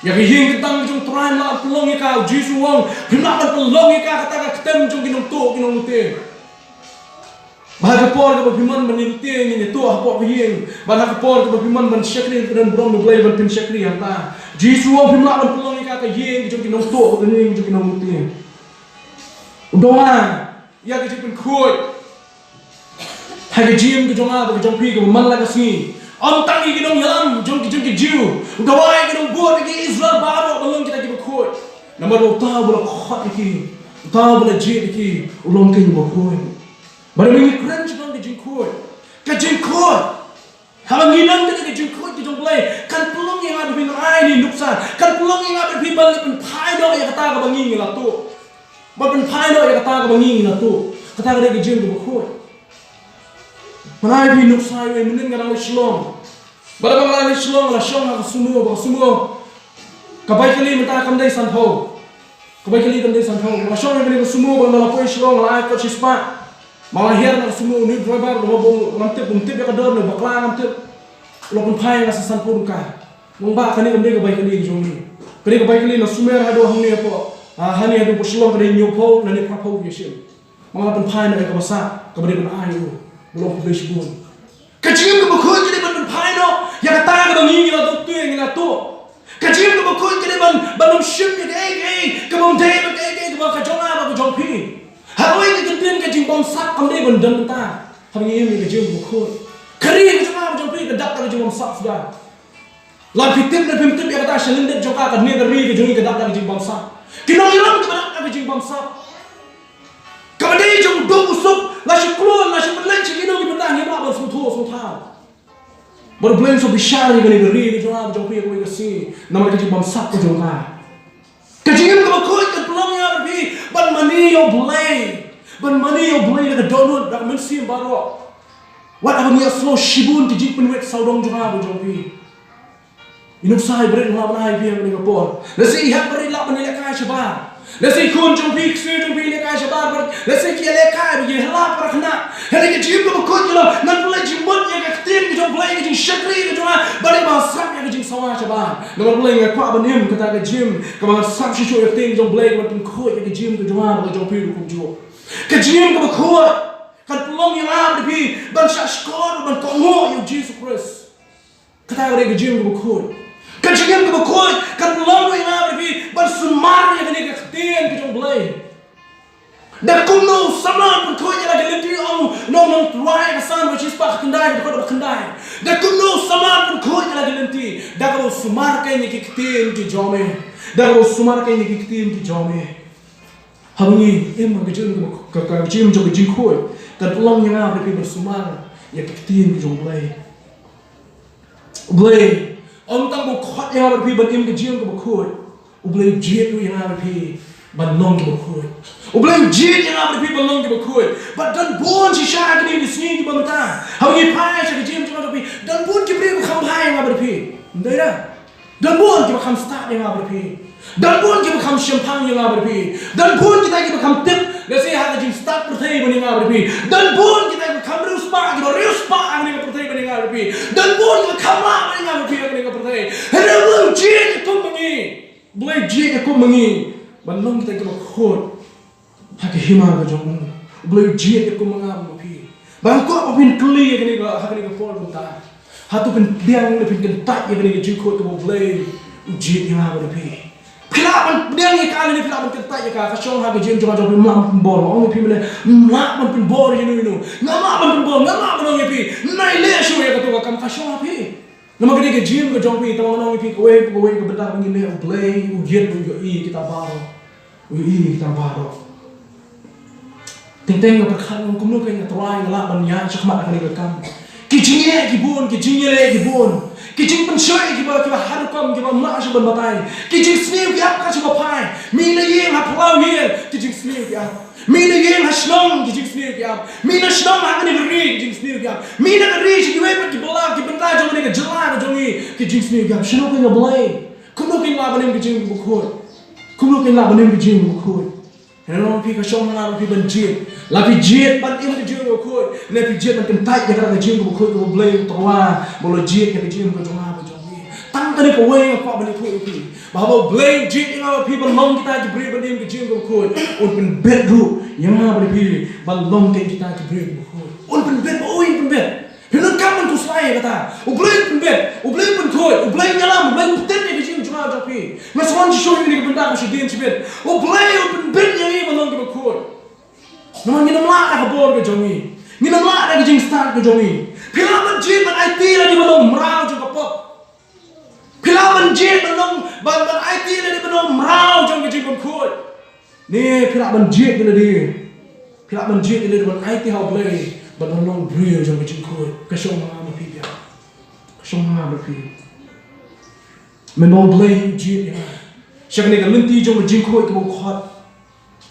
Ïa ka ïing ka tang jong U Trai, phim lah ban pynlong ïa ka. U Jisu u ong, phim lah ban pynlong ïa ka, kata ka ktem jong ki nongtuh ki nonglute. Bad ha ka por kaba phi mon ban ïalute, ngin ïathuh hapoh ka ïing. Bad ha ka por kaba phi mon ban shakri, phi don burom na U Blei ban pynshakri hangta. U Jisu u ong, phim lah ban pynlong ïa ka, ka ïing jong ki nongtuh, ka ïing jong ki nonglute. U dawa ïa ka jingpynkhuid ha ka jingim ka jong nga bad ka jong phi kaba man la ka sngi. Ym tang ïa ki nongïalam jong ki, jong ki Jiw. U dawa ïa ki nongbud, ïa ki Israel baroh ban long kita kiba khuid. Namar uta uba la khot ïa ki, uta uba la jied ïa ki, u long keiñ uba khuid. Bad ngi kren shaphang ka jingkhuid. Ka jingkhuid. Haba ngi don kane ka jingkhuid ka jong U Blei, kan pynlong ïa nga bad phi, ngan ai ïa kane ka nuksa, kan pynlong ïa nga bad phi ban leit pynphai noh ïa kata kaba ngi ngi la tuh. Ban pynphai noh ïa kata kaba ngi ngi la tuh. Kata ka dei ka jingim kaba khuid. Ngan ai ïa phi nuksa, iwei, mynnin nga dang leit Shillong. Bad haba nga la leit Shillong, nga la shong ha ka sumo, bad ka sumo, ka bai kali mynta kam dei sanphew. Ka bai kali kam dei sanphew. Nga la shong ha kane ka sumo, bad nga la poi Shillong, nga la ai kot shispah. Nga la hiar na ka sumo, une u driver, u ong ba ngam tip, um tip ïa ka dor, une u bakla ngam tip. U la pynphai ïa nga sa sanphew tyngka. Nga ong ba kane kam dei ka bai kali ka jong ngi. Kane ka bai kali na sumer haduh hangne hapoh, ah, hangne haduh hapoh Shillong ka dei hynñiewphew lane phraphew ngi shim. Nga la pynphai noh ïa kaba sah, kaba dei ban ai ïa u. Nga ong khublei shibun. Ka jingim kaba khuid ka dei ban pynphai noh ïa kata kaba ngi ngi la tuh, ngi la tuh. Ka jingim kaba khuid ka dei ban, ban ym shim ïa kaei kaei kaba ym dei, ban kaei kaei kaba ka jong nga bad ka jong phi. Ha kawei ka kyntien, ka jingbamsap kam dei ban don mynta haba ngi im ïa ka jingim kaba khuid. Ka ri ka jong nga bad jong phi ka dap da ka jingbamsap suda. Lada phi tip ne phim tip ïa kata, sha lyndet jong ka, kane ka ri ka jong ngi ka dap da ka jingbamsap. Ki nongïalam kiba dap da ka jingbamsap. Kaba dei jong u duk u suk, la shu kloi, la shu pynleit sha kino ki bynta, ngim lah ban sngewthuh sngewthaw. Bad U Blei un sa bishar ïa kane ka ri ka jong nga bad jong phi ha kawei ka sngi namar ka jingbamsap ka jong ka. Ka jingim kaba khuid kan pynlong ïa nga bad phi ban mane ïa U Blei, ban mane ïa U Blei da ka dohnud, da ka mynsiem baroh. Wat haba ngi ïohsngew shibun ki jingpynwit sawdong jong nga bad jong phi. I nuksa i barit nga lah ban ai ïa phi ha kane ka por. Lehse i hep barit lah ban ïalehkai shabar. Lehse i khun jong phi, i ksiew jong phi ïalehkai shabar bad lehse ki ïalehkai bad ki ïahala para khynnah. Hynrei ka jingim kaba khuid ka long, ngan pynleit jingmut ïa ka ktien ka jong U Blei, ka jingshakri ka jong nga, bad i ban sap ïa ka jingsawa shabar. Namar U Blei, nga kwah ban im kata ka jingim kaba ngan sap shisha ïa ka ktien ka jong U Blei, kaba pynkhuid ïa ka jingim ka jong nga bad ka jong phi ruh kumjuh. Ka jingim kaba khuid kan pynlong ïa nga bad phi ban shah shkor, ban kohnguh ïa U Jisu Khrist. Kata ka dei ka jingim kaba khuid. Ka jingim kaba khuid kan pynlong ïa nga bad phi ban sumar ïa kane ka ktien ka jong U Blei. Da kumno u samla un pynkhuid ïa la ki lynti, ong u nongïalam Trai, ka Salm kaba shispah khyndai, ka dkhot ba khyndai. Da kumno u samla un pynkhuid ïa la ki lynti? Da kaba u sumar keiñ ïa ki ktien ki jong me. Da kaba u sumar keiñ ïa ki ktien ki jong me. Haba ngi im ha ka jingim kaba, ka, ka jingim jong ka jingkhuid, kan pynlong ïa nga bad phi ban sumar ïa ki ktien ki jong U Blei. U Blei um tang ba u khot ïa nga bad phi ban im ka jingim kaba khuid. U Blei u jied ruh ïa nga bad phi ban long kiba khuid. U Blei u jied ïa nga bad phi ban long kiba khuid. Bad don bun shisha ha kine ki sngi kiba mynta, haba ngi phai sha ka jingim jong nga bad phi, don bun ki briew ba kham bha ïa nga bad phi. Ym dei da. Don bun kiba kham stad ïa nga bad phi. Don bun kiba kham shemphang ïa nga bad phi. Don bun kita kiba kham tip, lehse ha ka jingstad pyrthei ban ïa nga bad phi. Don bun kita kiba kham riewspah, kiba riewspah ha kane ka pyrthei ban ïa nga bad phi. Don bun kiba kham lah ban ïa nga bad phi ha kane ka pyrthei. Hynrei U Blei u jied ïa kum ma ngi. U Blei u jied ïa kum ma ngi ban long kita kiba khuid ha ka hima ka jong u. U Blei u jied ïa kum ma nga ma phi. Ba nga kwah ba phin kylli ïa kane ka, ha kane ka por mynta. Hato phin pdiang ne phin kyntait ïa kane ka jingkhuid kaba U Blei u jied ïa nga bad phi? Phi lah ban pdiang ïa ka ne phi lah ban kyntait ïa ka? Ka shong ha ka jingim jong nga jong phi, ngam lah ban pynbor. Ong ïa phi mynne, ngam lah ban pynbor ïano ïano. Ngam lah ban pynbor, ngam lah ban ong ïa phi. Nai leh shuh ïa kato ka kam, ka shong ha phi. Namar kane ka jingim ka jong phi, tang ngan ong ïa phi, kawei pa kawei ka bynta ba ngin leh, U Blei u jied, u ïohi kita baroh. U ïohi kita baroh. Teng teng nga pyrkhat, nga ong kumno kein nga Trai nga lah ban ïaid shakhmat ha kane ka kam. Ki jingeh ki bun, ki jingïaleh ki bun. Ki jingpynshoi kiba, kiba har rukom kiba mlak sha ban batai. Ki jingsniew ki ap ka sha ba phai. Mi na ïing ha phyllaw ïing, ki jingsniew ki ap. Mi na ïing ha shnong, ki jingsniew ki ap. Mi na shnong ha kane ka ri, ki jingsniew ki ap. Mi na ka ri sha kiwei pat ki bylla, ki bynta jong kane ka jylla ka jong ngi, ki jingsniew ki ap. Shano kane ka Blei? Kumno kin lah ban im ka jingim kaba khuid? Kumno kin lah ban im ka jingim kaba khuid? Hynrei phi, ka shong ha nga phi ban jied. La phi jied ban im ka jingim kaba khuid, ne phi jied ban kyntait ïa ka jingim kaba khuid kaba U Blei u tyrwa ba u la jied ïa ka jingim ka jong nga bad jong phi. Tang kane kawei nga kwah ban ïathuh ïa phi, ba haba U Blei u jied ïa nga bad phi ban long kita ki briew ban im ka jingim kaba khuid, un pynbit ruh ïa nga bad phi ban long kita ki briew kaba khuid. Un pynbit, un pynbit. Phi donkam ban khuslai ïa kata. U Blei u pynbit, U Blei u pynkhuid, U Blei u ïalam, U Blei u pyntip ïa ka jingim jong nga jong phi. Nga sngewsih shuh ïa kane ka bynta ka shadien shibit. U Blei u pynbit ïa ngi ban long kiba khuid. Namar ngin ym lah da ka bor ka jong ngi. Ngin ym lah da ka jingstad ka jong ngi. Phi lah ban jied ban aiti lade ban long mraw jong ka pop. Phi lah ban jied ban long, ban, ban aiti lade ban long mraw jong ka jingpynkhuid. Ne phi lah ban jied ïa lade, phi lah ban jied ïa lade ban aiti ha U Blei bad ban long briew jong ka jingkhuid. Ka shong ha nga bad phi biang. Ka shong ha nga bad phi. Mynba U Blei u jied ïa nga sha kane ka lynti jong ka jingkhuid kaba u khot,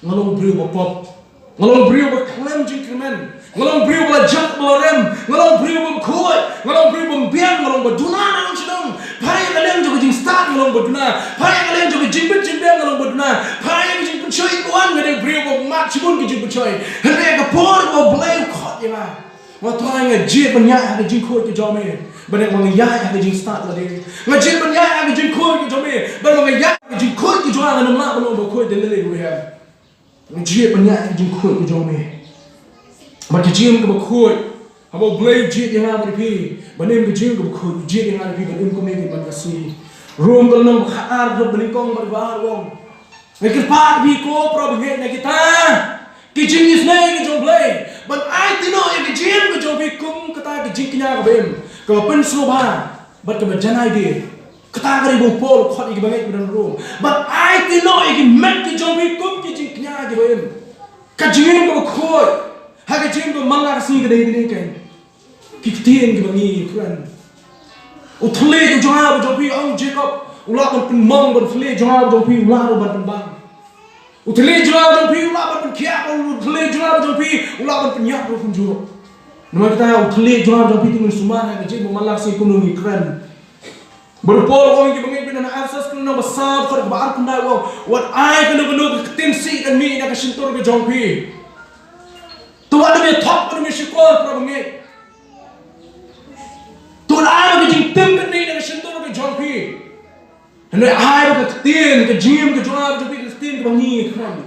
nga long briew ba pop. Nga long briew ba khlem jingkyrmen. Nga long briew ba la jat ba la rem. Nga long briew bym khuid. Nga long briew bym biang. Nga long ba duna na nongshong. Phai ïa ka liang jong ka jingstad, nga long ba duna. Phai ïa ka liang jong ka jingbit jingbiang, nga long ba duna. Phai ïa ka jingpynshoi ba wan, nga dei briew ba mad shibun ka jingpynshoi. Hynrei ha ka por ba U Blei u khot ïa nga, nga trai, nga jied ban ïaid ha ka jingkhuid ka jong me. Bad nga ïaid ha ka jingstad lade. Nga jied ban ïaid ha ka jingkhuid ka jong me. Bad nga ïaid ha ka jingkhuid ka jong nga, ngam lah ban long ba khuid da lei lei ruh em. Nga jied ban ïaid ha ka jingkhuid ka jong me. Bad ka jingim kaba khuid, haba U Blei u jied ïa nga bad ïa phi ban im ka jingim kaba khuid, u jied ïa nga bad ïa phi ban im kumne ki man ka sngi. Rom ka lynnong ba khatar, dkhot ba nyngkong bad ba ar u ong: Nga kyrpad ïa phi ko para bangeit na kita ki jingisynei ka jong U Blei, ban aiti noh ïa ka jingim ka jong phi kum kata ka jingkñia kaba im, kaba pynsngewbha bad kaba janai die. Kata ka dei ba u Paul u khot ïa ki bangeit ba don ha Rom. Ban aiti noh ïa ki met ki jong phi kum ki jingkñia kiba im. Ka jingim kaba khuid ha ka jingim kaba man la ka sngi ka dei kane, kane ki ktien kiba ngi kren. U thylliej u jong nga bad jong phi, ong Jakob, u lah ban pynmong, bad u thylliej jong nga bad jong phi u lah ruh ban pynbang. U thylliej jong nga bad jong phi u lah ban pynkhiah, u thylliej jong nga bad jong phi u lah ban pynïap ruh kumjuh. Namar kata u thylliej jong nga bad jong phi, to ngin sumar ha ka jingim ba man la ka sngi kumno ngi kren. Bad u Paul u ong ïa ki bangeit ba don ha Ephesus, ka lynnong ba saw, dkhot ba arphew khyndai, u ong: Wat ai kano kano ka ktien sih kan mih na ka shyntur ka jong phi. To wat nym ïa thok, wat nym ïa shukor, para bangeit. To wat ai ba ka jingtim kan mih na ka shyntur ka jong phi. Hynrei ai ba ka ktien, ka jingim ka jong nga bad jong phi, ka ktien kaba ngi kren,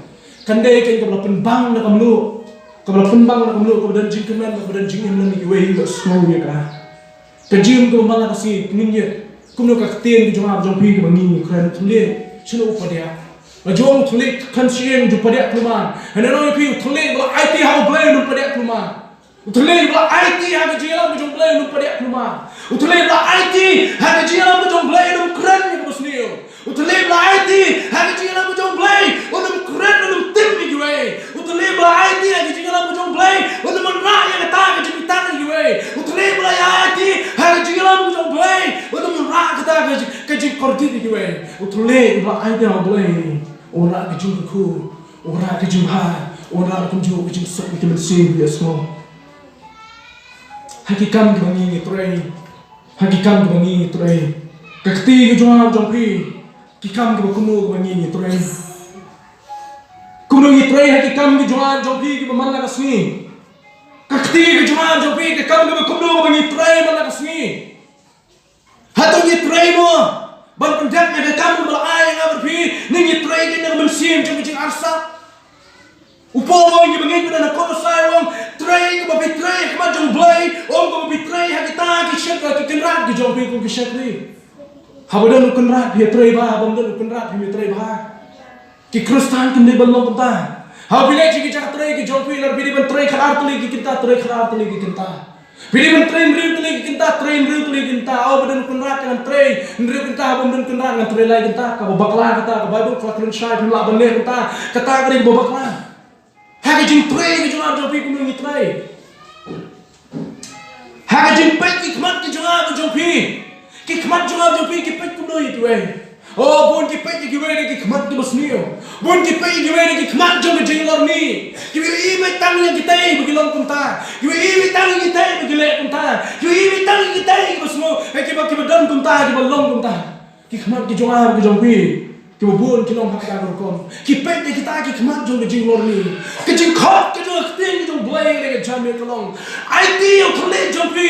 kan dei ka kaba la pynbang na ka mluh, kaba la pynbang na ka mluh, kaba don jingkmen, kaba don jingim lem ïa kiwei, ïohsngew ïa ka. Ka jingim kaba man la ka sngi, ngin ïa, kumno ka ktien ka jong nga bad jong phi kaba ngi kren, u thylliej shano u padiah? La ju ong u thylliej khlem shyieng ju padiah kulmar. Hynrei nga ong ïa phi, u thylliej ba la aiti ha U Blei un ym padiah kulmar. U thylliej ba la aiti ha ka jingïalam ka jong U Blei un ym padiah kulmar. U thylliej ba la aiti ha ka jingïalam ka jong U Blei un ym kren ïa kaba sniew. U thylliej ba la aiti ha ka jingïalam ka jong U Blei un ym kren, un ym tim ïa kiwei. U thylliej ba la aiti ha ka jingïalam ka jong U Blei un ym wanrah ïa kata ka jingbitar ïa kiwei. U thylliej ba la aiti ha ka jingïalam ka jong U Blei un ym wanrah kata ka jing, ka jingkordit ïa kiwei. U thylliej ba la aiti ha U Blei u wanrah ka jingkyrkhu, u wanrah ka jingbha, u wanrah kumjuh ka jingsuk ïa ka mynsiem, ïohsngew. Ha ki kam kiba ngi ngi trei, ha ki kam kiba ngi ngi trei, ka kti ka jong nga jong phi, ki kam kiba kumno kiba ngi ngi trei? Kumno ngi trei ha ki kam ki jong nga jong phi kiba man la ka sngi? Ka kti ka jong nga jong phi, ka kam kiba kumno kiba ngi trei man la ka sngi? Hato ngi trei mo ban pyndep ïa ka kam ba la ai ïa nga bad phi, ne ngi trei kane ka mynsiem jong ka jingarsap? U Paul u ong ïa ki bangeit ba na Kolosai, u ong: Trei kaba phi trei ha khmat jong U Blei, ym kaba phi trei ha kita ki shakri, ki kynrad ki jong phi kum ki shakri. Haba don u kynrad phi ïa trei bha, haba ym don u kynrad phi ïa trei bha. Ki Khristan kim dei ban long kumta. Haba phi leit sha ki jaka trei ki jong phi, lada phi dei ban trei khatar tylli ki kynta, trei khatar tylli ki kynta. Phi dei ban trei hynriew tylli ki kynta, trei hynriew tylli ki kynta. Haba don kynrad ngan trei hynriew kynta, haba ym don kynrad ngan trei lai kynta. Kaba bakla kata, ka Baibl ka la kren shai, phim lah ban leh kynta. Kata ka dei kaba bakla. Ha ka jingtrei ka jong nga jong phi kumno ngi trei? Ha ka jingpeit ki khmat ki jong nga jong phi, Ki khmat jong nga jong phi ki peit kumno ïa kiwei? Oh, bun ki peit ïa kiwei da ki khmat kiba sniew. Bun ki peit ïa kiwei da ki khmat jong ka jinglorni. Kiba ïohi beit tang ïa kitei ba ki long kumta. Kiba ïohi beit tang ïa kitei ba ki leh kumta. Kiba ïohi beit tang ïa kitei kiba sniew. Eh, kiba, kiba don kumta, kiba long kumta. Ki khmat ki jong nga, ki jong phi, kiba bun ki long ha kata ka rukom. Ki peit ïa kita ki khmat jong ka jinglorni. Ka jingkhot ka jong ka ktien ka jong U Blei ka jam ïa ka long. Aiti ïa u khlieh jong phi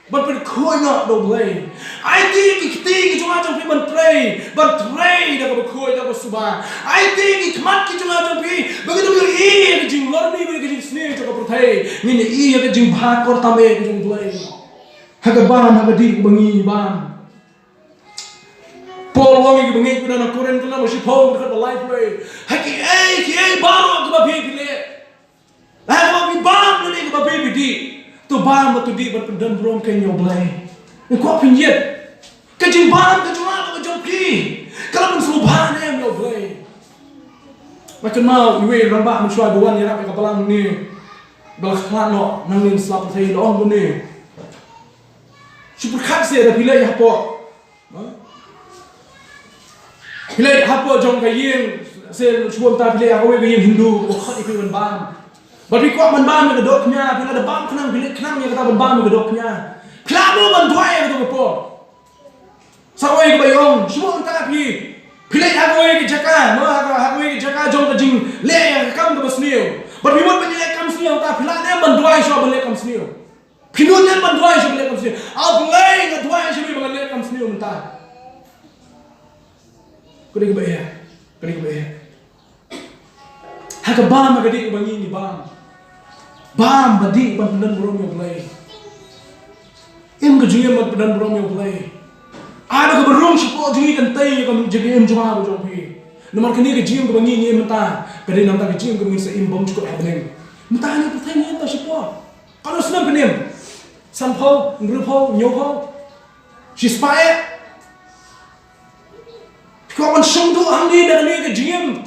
ban pynkhuid noh da U Blei. Aiti ïa ki kti ki jong nga jong phi ban trei, ban trei da kaba khuid da kaba suba. Aiti ïa ki khmat ki jong nga jong phi ba kin ym ïohi ïa ka jinglorni bad ka jingsniew jong ka pyrthei. Ngin ïohi ïa ka jingbha kordor tam eh ka jong U Blei. Ha ka bam, ha ka dih ba ngi bam. Paul u ong ïa kiba ngeit, ba na Korinth ka lynnong ba shiphew, ka dkhot ba laiphew wei. Ha kiei kiei baroh kiba phi phi leh, ha kaba phi bam lane kaba phi phi dih, to bam bad to dih ban pyndon burom kein ïa U Blei. Ngi kwah phin ïeit. Ka jingbam ka jong nga bad ka jong phi ka la pynsngewbha ne em ïa U Blei? Nga kynmaw iwei i rangbah mynshuwa ba wan ïarap ïa ka balang ne, ba la khlad noh nangne na sla pyrthei, la ong kumne: Shu pyrkhat seh, lada phi leit hapoh, phi leit hapoh jong ka ïing, se shu bynta phi leit ha kawei ka ïing Hindu, ba khot ïa phi ban bam. Bad phi kwah ban bam ïa ka dohkñia, phi la da bam khnang, phi leit khnang ïa kata ban bam ïa ka dohkñia. Phi lah mo ban duwai ha kato ka por? Sa kawei kaba ong, shu bynta phi, phi leit ha kawei ka jaka, mo, ha ka, ha kawei ka jaka jong ka jingleh ïa ka kam kaba sniew. Bad phi mut ban ïaleh kam sniew, ta phi lah ne ban duwai shuwa ban leh kam sniew? Phi nud ne ban duwai shuwa ban leh kam sniew? A Blei, nga duwai sha me ba ngan leh kam sniew mynta. Ka dei kaba eh, ka dei kaba eh. Ha ka bam, ha ka dih kaba ngi ngi bam. Bam bad dih ban pyndon burom ïa U Blei. Im ka jingim ban pyndon burom ïa U Blei. Ai ba kaba rung shapoh jong ngi kan tei ïa ka jingim jong nga bad jong phi. Namar kane ka jingim kaba ngi ngi im mynta ka dei na ka bynta ka jingim kaba ngin sa im bymjukut ha bneng. Mynta ha kane ka pyrthei ngi im tang shapoh. Katno snem phin im? Sanphew, hynriewphew, hynñiewphew? Shispah eh? Phi kwah ban shong duh hangne da kane ka jingim?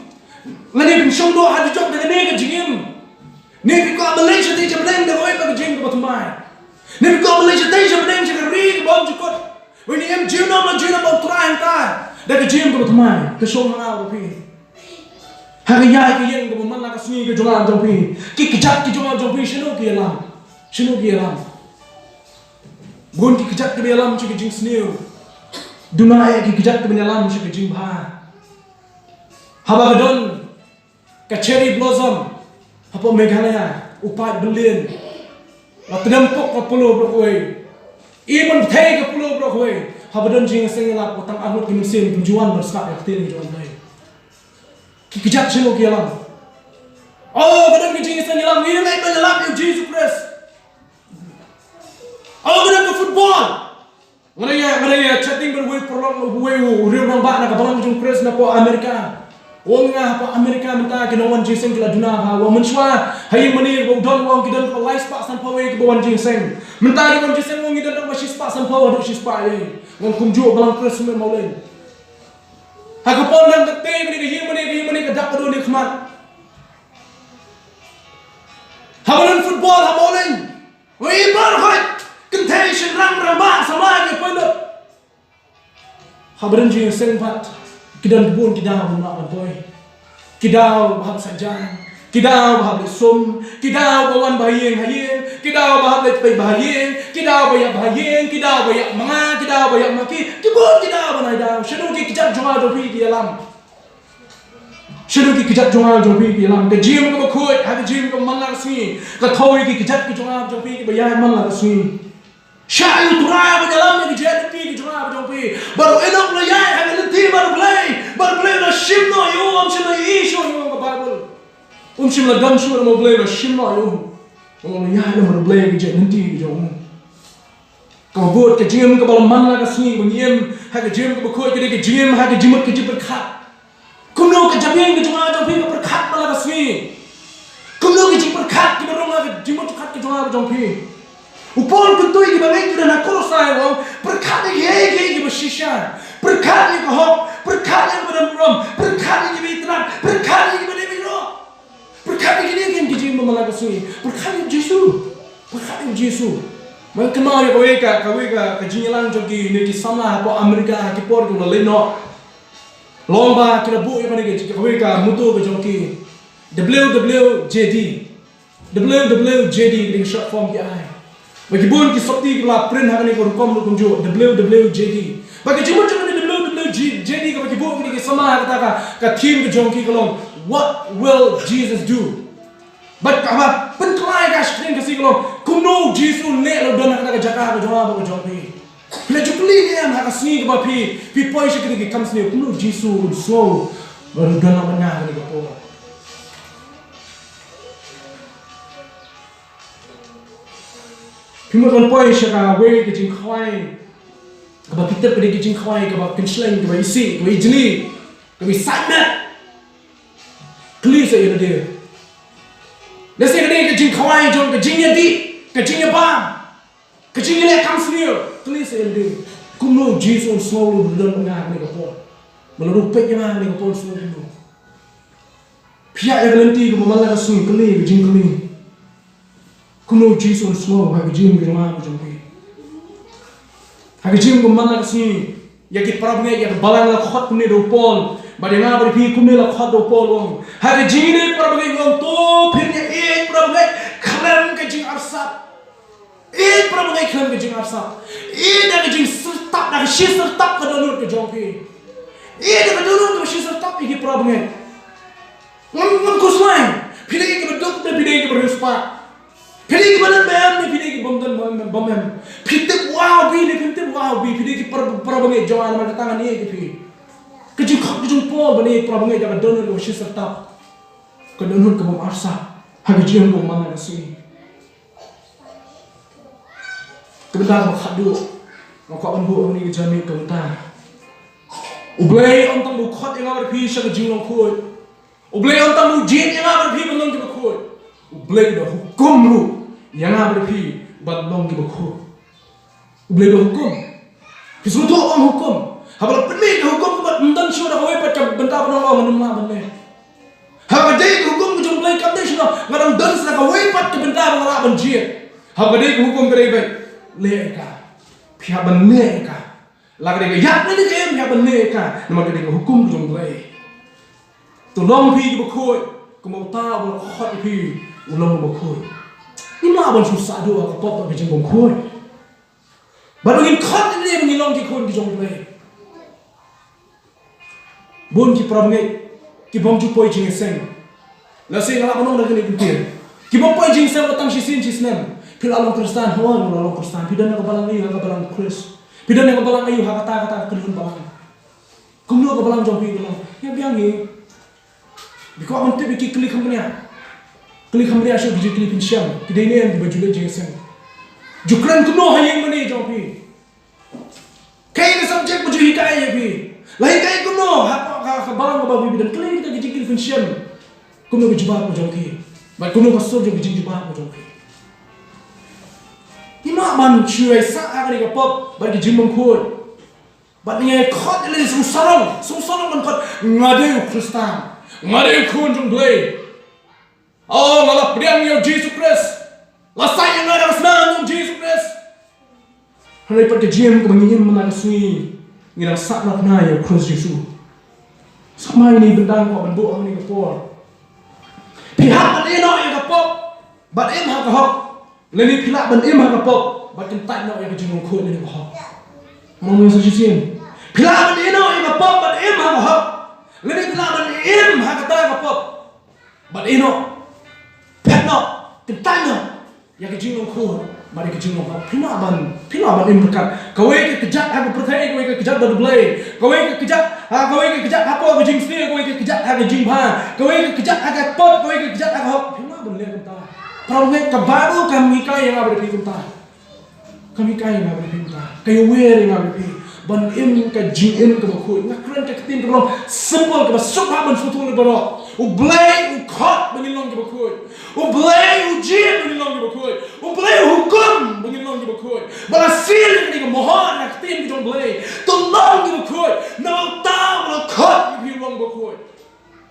Lane phin shong duh ha dujok da kane ka jingim? Ne phi kwah ban leit shatei sha bneng da kawei pat ka jingim kaba thymmai? Ne phi kwah ban leit shatei sha bneng sha ka ri kaba bymjukut, ba ngin ïa im junom la junom bad U Trai hangta da ka jingim kaba thymmai? Ka shong ha nga bad phi. Ha ka ïai ka ïeng kaba man la ka sngi ka jong nga jong phi, ki kjat ki jong nga jong phi, shano ki ïalam? Shano ki ïalam? Bun ki kjat kiba ïalam sha ka jingsniew. Duna eh ki kjat kiba ïalam sha ka jingbha. Haba ka don ka cherry blossom hapoh Meghalaya, u paid byllian, la tdem pok ka polo baroh kawei. I ban bthei ka polo baroh kawei. Haba don jingïaseng ïalap, tang arngut ki mynsiem kin ju wan ban sngap ïa ka ktien ka jong U Blei. Ki kjat shano ki ïalam? Oh, ka don ka jingïaseng ïalam, ngi ngeit ban ïalap ïa U Jisu Khrist. Oh, ka don ka football. Nga dang ïa, nga dang ïa chatting bad uwei u paralok, uwei u riew rangbah na ka balang jong U Khrist napoh America. U ong nga hapoh America mynta ki nongwan jingïaseng ki la duna bha. U ong mynshuwa ha ïing mane ba u don, u ong ki don kaba lai spah sanphew wei kiba wan jingïaseng. Mynta ki wan jingïaseng u ong ki don tang ba shispah sanphew haduh shispah wei. U ong kumjuh balang Khrist mawleng. Ha ka por nang ka tei mane ka ïing mane ka ïing mane ka dak ka dun ïa khmat. Haba don football ha bowling, ngi baroh kynthei shynrang rangbah samla ki poi lut. Haba don jingïaseng pat ki don bun ki daw ban mah ban poi. Ki daw ba hap sajan, ki daw ba hap leit sum, ki daw ba wan ba ha ïing ha ïing, ki daw ba hap leit peit ba ha ïing, ki daw ba ïap ba ha ïing, ki daw ba ïap ma nga, ki daw ba ïap ma ki, ki bun ki daw ban ai daw. Shano ki kjat jong nga jong phi ki ïalam? Shano ki kjat jong nga jong phi ki ïalam? Ka jingim kaba khuid ha ka jingim kaba man la ka sngi ka thew ïa ki kjat ki jong nga jong phi kiba ïaid man la ka sngi. Shah ïa U Trai ban ïalam ïa ka jingïaid lynti ki jong nga jong phi. Bad u Enok u la ïaid ha ka lynti bad U Blei, bad U Blei u la shim noh ïa u, um shym la ïohi shuh ïa u, ka Baibl. Um shym la don shuh, namar U Blei u la shim noh ïa u. U la ïaid lem bad U Blei ha ka jingïaid lynti ki jong u. Kaba bud, ka jingim kaba man la ka sngi ba ngi im ha ka jingim kaba khuid ka dei ka jingim ha ka jingmut ka jingpyrkhat. Kumno ka jabieng ka jong nga jong phi ka pyrkhat man la ka sngi? Kumno ka jingpyrkhat kiba rung ha ka jingmut jingpyrkhat ka jong nga jong phi? U Paul u kyntu ïa kiba ngeit, u don ha Kolossai u ong, pyrkhat ïa kiei kiei kiba shisha, pyrkhat ïa ka hok, pyrkhat ïa kaba don burom, pyrkhat ïa kiba itynnad, pyrkhat ïa kiba dei baroh. Pyrkhat ïa kine ki jingim ba man la ka sngi. Pyrkhat ïa U Jisu. Pyrkhat ïa U Jisu. Ngan kynmaw ïa kawei ka, kawei ka, ka jingïalang jong kine ki samla hapoh America ha ki por kiba la leit noh. Long ba ki la buh ïa kane ka, kawei ka motto ka jong ki. W W J D. W W J D, ka dei ka short form ki ai. Ba ki bun ki sopti ki la print ha kane ka rukom ruh kumjuh, W W J D. Ba ka jingmut jong kane W W J D kaba ki buh kine ki samla ha kata ka, ka theme ka jong ki ka long, "What will Jesus do?" Bad kaba pynkylla ïa ka ha ka ktien Khasi ka long, "Kumno u Jisu un leh la u don ha kata ka jaka ka jong nga bad ka jong phi?" Phi la ju kylli ne em ha ka sngi kaba phi, phi poi sha kine ki kam sniew, kumno u Jisu un sngew ba u don lang bad nga ha kane ka por? Phi mut ban poi sha kawei ka jingkhawai kaba phi tip ka dei ka jingkhawai kaba kynshleng, kaba isih, kaba ijli, kaba isaitmet. Kylli sa ïa lade. Lehse ka dei ka jingkhawai jong ka jingïadih, ka jingïabam, ka jingïaleh kam sniew. Kylli sa ïa lade, kumno u Jisu un sngew lada u don bad nga ha kane ka por? Ba lada u peit ïa nga ha kane ka por un sngew kumno? Phi ïaid ïa ka lynti kaba man la ka sngi, kylli ka jingkylli. Kumno u Jisu un sngew ha ka jingim ka jong nga ka jong phi? Ha ka jingim kaba man la ka sngi, ïa ki para bangeit, ïa ka balang la khot kumne da u Paul. Bad ïa nga bad phi kumne la khot da u Paul, u ong, ha ka jingim para bangeit, u ong, to phin ïaieit para bangeit khlem ka jingarsap. Ïeit para bangeit khlem ka jingarsap. Ïeit da ka jingsyrtap, da ka shi syrtap ka dohnud ka jong phi. Ïeit da ka dohnud ka shi syrtap ïa ki para bangeit. Ngam, ngam khuslai. Phi dei kiba duk ne phi dei kiba riewspah? Phi dei kiba don bymman ne phi dei kiba bym don bymman? Phi tip wow bha ne phim tip wow bha? Phi dei ki para, para bangeit jong nga, namar kata ngan ïeit ïa phi. Ka jingkhot ka jong u Paul ban ïeit para bangeit da ka dohnud kaba shi syrtap, ka dohnud ka bym arsap ha ka jingim kaba man la ka sngi. Ka bynta kaba khatduh nga kwah ban buh ha kane ka janmiet, ka bynta U Blei um tang u khot ïa nga bad phi sha ka jinglong khuid. U Blei um tang u jied ïa nga bad phi ban long kiba khuid. U Blei u da hukum ruh ïa nga bad phi ban long kiba khuid. U Blei u da hukum. Phi sngewthuh, ong hukum. Haba la pynmih ka hukum, ka mut ym don shuh da kawei pat ka bynta ba nga lah ban leh. Haba ka dei ka hukum ka jong U Blei, kam dei shuh, nga dang don sa da kawei pat ka bynta ba nga lah ban jied. Haba ka dei ka hukum, ka dei ba leh ïa ka. Phi hap ban leh ïa ka. La ka dei ka ïap ne ka im, phi hap ban leh ïa ka. Namar ka dei ka hukum ka jong U Blei. To long phi kiba khuid, kumba uta uba la khot ïa phi u long uba khuid. Ngim lah ban shu sah duh ha ka pop bad ka jingbymkhuid. Bad ngin khot ïa lade ba ngin long ki khun ki jong U Blei. Bun ki para bangeit ki bym ju poi jingïaseng. Lehse nga lah ban ong da kane ka kyntien, ki bym poi jingïaseng ba tang shisien shisnem. Phi la long Khristan? Hooid, nga la long Khristan. Phi don ha ka balang aïu? Ha ka balang Khrist. Phi don ha ka balang aïu? Ha kata kata ka kynhun balang. Kumno ka balang jong phi ka long? Ïa biang hi. Phi kwah ban tip ïa ki, kylli kham bniah. Kylli kham bniah shuh, ki jingkylli pynshiang. Ki dei ne em kiba ju leit jingïaseng? Ju kren kumno ha ïing mane jong phi? Kaei ka subject ba ju hikai ïa phi? La hikai kumno ha ka, ka, ka balang kaba phi don? Kylli kita ki jingkylli pynshiang. Kumno ka jubab ka jong phi? Bad kumno ka sur jong ka jingjubab ka jong phi? Ngim lah ban shu ïaisah ha kane ka pop bad ka jingbymkhuid. Bad ngi khot ïa lade sngewsarong, sngewsarong ban khot, nga dei u Khristan, nga dei u khun jong U Blei. Oh, nga la pdiang ïa u Jisu Khrist. La sait ïa nga da ka snam jong u Jisu Khrist. Hynrei pat ka jingim kaba ngi im man la ka sngi, ngi dang sahnarphna ïa u Khrist Jisu. Sa ma ine i bynta nga kwah ban buh ha kane ka por. Phi hap ban ïehnoh ïa ka pop bad im ha ka hok. Lane phi lah ban im ha ka pop bad kyntait noh ïa ka jinglong khuid lane ka hok. Nga ong ïa sa shisien. Phi lah ban ïehnoh ïa ka pop bad im ha ka hok. Lane phi lah ban im ha kata ka pop bad ïehnoh, phet noh, kyntait noh ïa ka jinglong khuid bad ïa ka jinglong hok. Phi lah ban, phi lah ban im ryngkat. Kawei ka kjat ha ka pyrthei, kawei ka kjat bad U Blei. Kawei ka kjat, ha, kawei ka kjat hapoh ka jingsniew, kawei ka kjat ha ka jingbha. Kawei ka kjat ha ka pop, kawei ka kjat ha ka hok. Phi lah ban leh kumta. Para bangeit, ka Baibl kam hikai ïa nga bad ïa phi kumta. Kam hikai ïa nga bad ïa phi kumta. Ka ïawer ïa nga bad ïa phi ban im ka jingim kaba khuid. Nga kren ka ktien kaba long simple, kaba suk ha ban sngewthuh ïa baroh. U Blei u khot ba ngin long kiba khuid. U Blei u jied ba ngin long kiba khuid. U Blei u hukum ba ngin long kiba khuid. Ba la seal ïa kane ka mohor na ka ktien ka jong U Blei. To long kiba khuid. Namar uta uba la khot ïa phi u long ba khuid.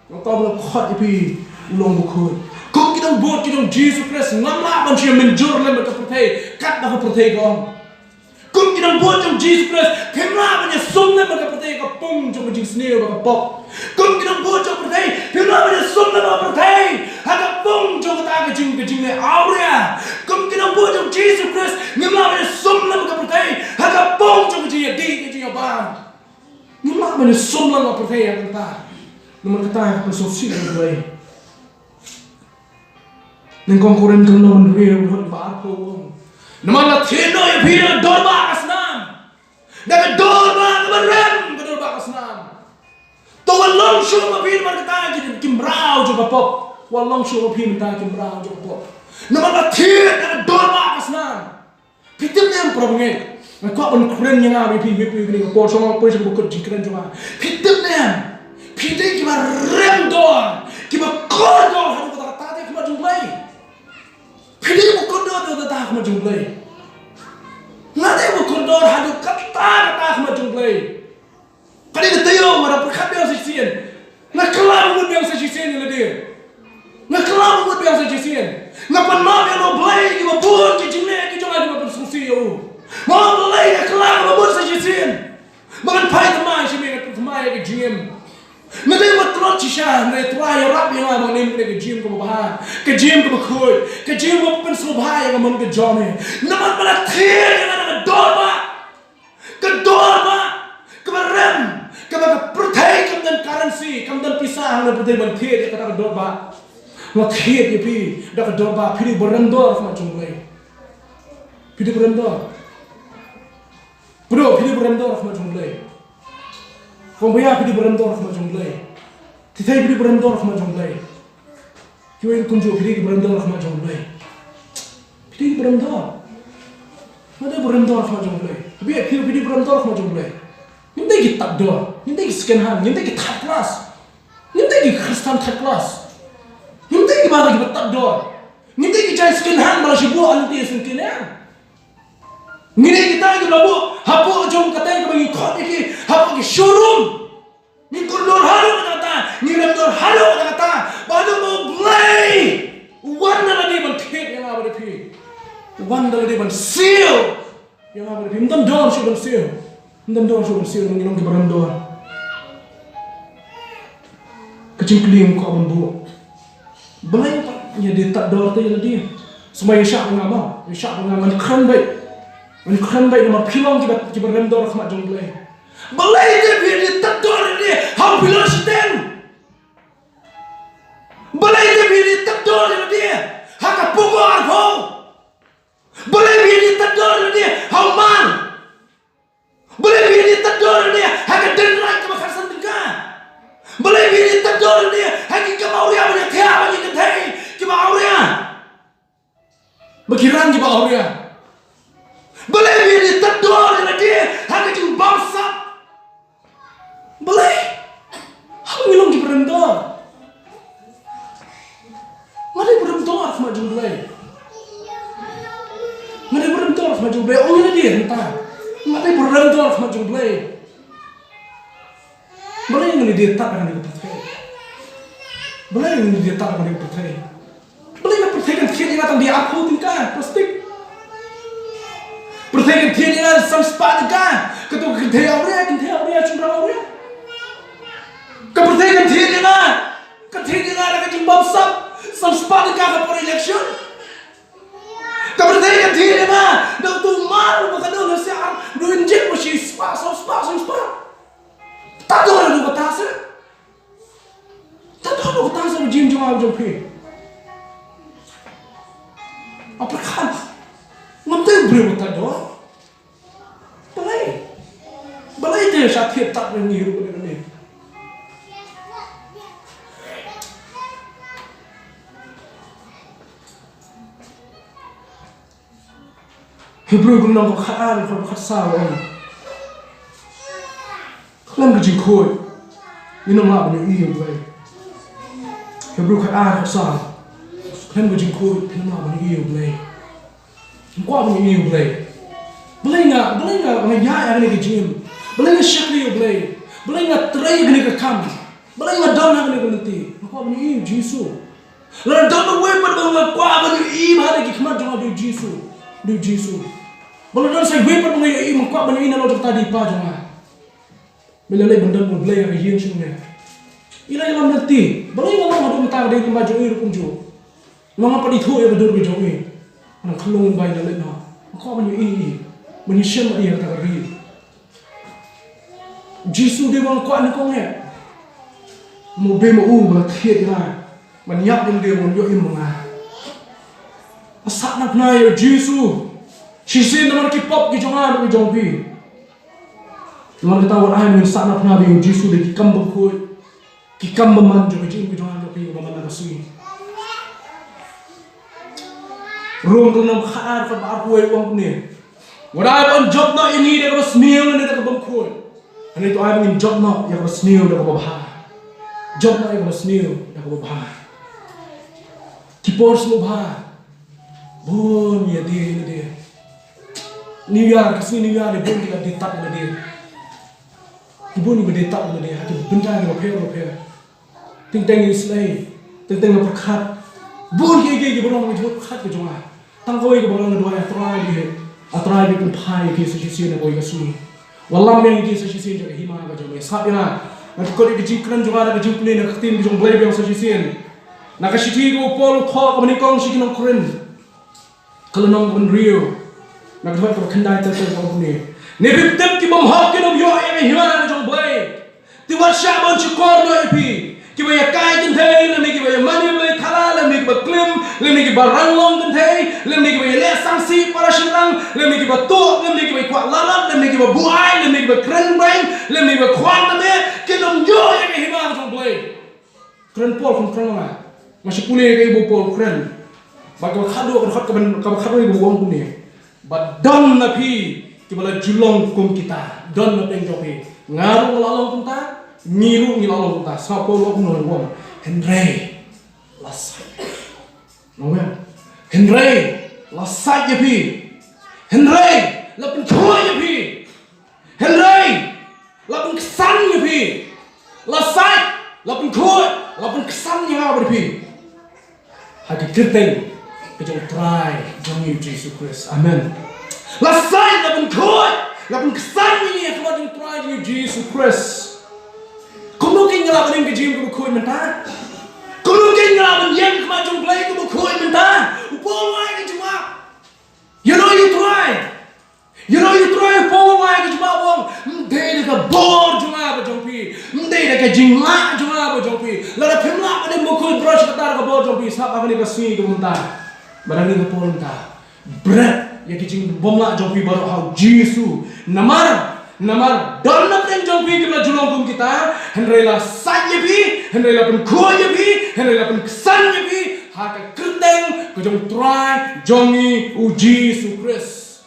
Namar uta uba la khot ïa phi u long ba khuid. Kum ki nongbud ki jong U Jisu Khrist, ngam lah ban shu mynjur lem bad ka pyrthei, katba ka pyrthei ka ong. Kum ki nongbud jong Jisu Khrist, phim lah ban ïasumlem bad ka pyrthei ha ka pung jong ka jingsniew bad ka pop. Kum ki nongbud jong ka pyrthei, phim lah ban ïasumlem bad ka pyrthei ha ka pung jong kata ka jing, ka jingleh awria. Kum ki nongbud jong Jisu Khrist, ngim lah ban ïasumlem bad ka pyrthei ha ka pung jong ka jingïadih, ka jingïabam. Ngim lah ban ïasumlem bad ka pyrthei ha kata. Namar kata ka pynsngewsih ïa U Blei. Nyngkong Korinth ka lynnong hynriew, dkhot ba arphew, u ong: Namar la thied noh ïa phi da ka dorbah ka snam, da ka dorbah kaba rem, ka dorbah ka snam. To wat long shuh ma phi namar kata ki, ki mraw jong ka pop. Wat long shuh ma phi mynta ki mraw jong ka pop. Namar la thied da ka dorbah ka snam. Phi tip ne em, para bangeit? Nga kwah ban kren ïa nga bad ïa phi, ïa phi, ïa phi, ïa phi, por song, por song, ba kut jingkren jong nga. Phi tip ne em? Phi dei kiba rem dor, kiba kordor haduh katta katta ha khmat jong U Blei. Phi dei ba kordor haduh katta katta ha khmat jong U Blei. Nga dei ba kordor haduh katta katta ha khmat jong U Blei. Ka dei ka taïew, nga da pyrkhat biang sa shisien. Nga kylla ba mut biang sa shisien ïa lade. Nga kylla ba mut biang sa shisien. Nga pan map ïa U Blei kiba bun ki jingleh ki jong nga kiba pynsngewsih ïa u. Mo Blei, nga kylla ba mut sa shisien ba ngan phai thymmai sha me, ngan phai thymmai ïa ka jingim. Nga dei ba tlot shisha, hynrei Trai ïarap ïa nga ba ngan im ha ka jingim kaba bha, ka jingim kaba khuid, ka jingim kaba pynsngewbha ïa ka mon ka jong me. Namar ba la thied ïa nga da ka dorbah. Ka dorbah kaba rem, kaba ka pyrthei kam don currency, kam don pisa hangne ha pyrthei ban thied ïa kata ka dorbah. La thied ïa phi da ka dorbah, phi dei ba rem dor ha khmat jong U Blei. Phi dei ba rem dor. Phi dei, phi dei ba rem dor ha khmat jong U Blei. Kong Bia, phi dei ba rem dor ha khmat jong U Blei. Tithei, phi dei ba rem dor ha khmat jong U Blei. Kiwei kumjuh, phi dei kiba rem dor ha khmat jong U Blei. Phi dei kiba rem dor. Nga dei ba rem dor ha khmat jong U Blei. Phi, phi, phi dei ba rem dor ha khmat jong U Blei. Ngim dei ki tad dor. Ngim dei ki second hand. Ngim dei ki third class. Ngim dei ki Khristan third class. Ngim dei kiba, kiba tad dor. Ngim dei ki jaiñ second hand ba la shu buh ha lynti syngkien. Ngi dei kita kiba la buh hapoh jong katei kaba ngi khot ïa ki, hapoh ki showroom. Ngi kordor haduh katta katta, ngi rem dor haduh katta katta, ba haduh ba U Blei u wan da lade ban thied ïa nga bad ïa phi. U wan da lade ban seal ïa nga bad ïa phi. Ym don dor shuh ban seal. Ym don dor shuh ban seal, ngi long kiba rem dor. Ka jingkylli nga kwah ban buh: Balei pat ngi dei tad dor te ïa lade? Sngewbha ïa shah bha nga mo, ïa shah bha nga, ngan kren beit. Ngan kren beit namar phi long kiba, kiba rem dor ha khmat jong U Blei. Balei te phi dei tad dor ïa lade ha u pylon shiteng? Balei te phi dei tad dor ïa lade ha ka pung arphew? Balei phi dei tad dor ïa lade ha u mar? Balei phi dei tad dor ïa lade ha ka dendrite kaba khatsan tyngka? Balei phi dei tad dor ïa lade ha ki kam awria, ba ïathiah bad ki kynthei kiba awria, ba ki rang kiba awria? Balei phi dei tad dor ïa lade ha ka jingbamsap? Balei? Haba ngi long kiba rem dor. Nga dei ba rem dor ha khmat jong U Blei. Nga dei ba rem dor ha khmat jong U Blei. Ong ïa lade mynta. Nga dei ba rem dor ha khmat jong U Blei. Balei ngi dei tad ha kane ka pyrthei? Balei ngi dei tad ha kane ka pyrthei? Balei ka pyrthei kan thied ïa nga tang da arphew tyngka plastik? Pyrthei kan thied ïa nga san spah tyngka. Kato ka kynthei awria, kynthei awria, shynrang awria. Ka pyrthei kan thied ïa nga, kan thied ïa nga da ka jingbamsap san spah tyngka ha ka por election. Ka pyrthei kan thied ïa nga da uto u mar uba ka don ha sha, uto u injek uba shi spah, saw spah, saw spah. Tad dor ruh kata seh. Tad dor ruh kata seh, jingim jong nga jong phi. Nga pyrkhat, ngam dei u briew uba tad dor. Balei? Balei te shah thied tad ïa ngi ruh kane kane? Hebru ka lynnong kaba khatar, dkhot kaba khatsaw ka ong: Khlem ka jingkhuid ngin ym lah ban ïohi ïa U Blei. Hebru khatar, khatsaw. Khlem ka jingkhuid ngin ym lah ban ïohi ïa U Blei. Ngim kwah ban ïohi ïa U Blei. Balei nga, balei nga, nga ïaid ha kane ka jingim? Balei nga shakri ïa U Blei? Balei nga trei ha kane ka kam? Balei nga don ha kane ka lynti? Nga kwah ban ïohi ïa U Jisu. Lada don uwei pat ba nga kwah ban ïohi bha ha ki khmat jong nga, dei U Jisu. Dei u Jisu. Ba la don sa iwei pat ba nga ïohi, nga kwah ban ïohi na la jong kata, dei i Pa jong nga. Me la leit ban don u Blei ha ka ïing jong me. I la ïalam lynti. Balei nga long haduh mynta, ka dei lyngba jong i ruh kumjuh. Namar nga pat ithuh ïa ka dur ka jong i. Nga dang khyllung lyngba i la leit noh. Nga kwah ban ïohi ïa i. Ban ïashem ïa i ha kata ka ri. Jisu, dei ba nga kwah nyngkong eh. Mo, ba me u ba la thied ïa nga. Ban ïap ïa lade, ban ïoh im ma nga. Nga sahnarphna ïa u Jisu. Shisien namar ki pop ki jong nga bad ki jong phi. Namar kata wat ai ba ngin sahnarphna ba ïa u Jisu dei ki kam bakhuid, ki kam bymman jong ka jingim ka jong nga jong phi, kaba man la ka sngi. Rom ka lynnong khatar, dkhot ba arphew wei, u ong kumne: Wat ai ba yn jop noh ïa ngi da kaba sniew lane da kaba bymkhuid. Hynrei to ai ba ngin jop noh ïa kaba sniew da kaba bha. Jop noh ïa kaba sniew da kaba bha. Ki por sngewbha. Bun ïa lade, ïa lade. New Year, ka sngi New Year, bun ki la die tad ïa lade. Ki bun kiba die tad ïa lade ha ki bynta kiba pher bapher. Teng teng ïa u slei, teng teng ïa u pyrkhat. Bun kiei kiei kiba long ha ka jingpyrkhat ka jong nga. Tang kawei kaba nga duwai, A Trai, A Trai, pynphai ïa ki sa shisien ha kawei ka sngi. Wallam ïa ki sa shisien sha ka hima ka jong me. Sngap ïa nga. Nga dkot ïa ka jingkren jong nga na ka jingpule na ka ktien ka jong U Blei biang sa shisien. Na ka shithi kaba u Paul u thoh kaba nyngkong sha ki nong Korinth. Ka lynnong kaba hynriew, na ka dkhot kaba khyndai ter ter, ka ong kumne: Ne phi tip ki bymhok kin ym ïoh ïa ka hima ka jong U Blei. Te wat shah ban shukor noh ïa phi, kiba ïakai kynthei, lymne kiba ïamane blei thala, lymne kiba klim, lymne kiba rang long kynthei, lymne kiba ïaleh sangsi para shynrang, lymne kiba tuh, lymne kiba kwah lalat, lymne kiba buaid, lymne kiba kren beiñ, lymne kiba khwan tane, kin ym ïoh ïa ka hima ka jong U Blei. Kren Paul, kren, kren nga. Nga shu pule ïa kaei ba u Paul u kren. Bad kaba khadduh, kaba khad-, kaba, kaba khadduh ïa ka ba u ong kumne: Bad don na phi kiba la ju long kum kita. Don na pdeng jong phi. Nga ruh nga la long kumta. Ngi ruh ngi la long kumta. Sa Paul u ong kumno, u ong: Hynrei la sait. Nong ïa. Hynrei la sait ïa phi. Hynrei la pynkhuid ïa phi. Hynrei la pynksan ïa phi. La sait, la pynkhuid, la pynksan ïa nga bad phi ha ka kyrteng ka jong U Trai jong ngi U Jisu Khrist. Amen. La sait, la pynkhuid, la pynksan ïa ngi ha khmat jong U Trai jong ngi U Jisu Khrist. Kumno kein ngi lah ban im ka jingim kaba khuid mynta? Kumno kein ngi lah ban ïeng ha khmat jong U Blei kaba khuid mynta? U Paul u ai ka jubab. Ïa no ïa U Trai. Ïa no ïa U Trai, u Paul u ai ka jubab, u ong: Ym dei da ka bor jong nga bad jong phi. Ym dei da ka jinglah jong nga bad jong phi. Lada phim lah ban im bakhuid baroh shi katta da ka bor jong phi, sngap ha kane ka sngi kaba mynta, bad ha kane ka por mynta, bret ïa ki jingbymlah jong phi baroh ha U Jisu. Namar, namar don na pdeng jong phi kiba la ju long kum kita. Hynrei la sait ïa phi, hynrei la pynkhuid ïa phi, hynrei la pynksan ïa phi ha ka kyrteng ka jong U Trai jong ngi U Jisu Khrist.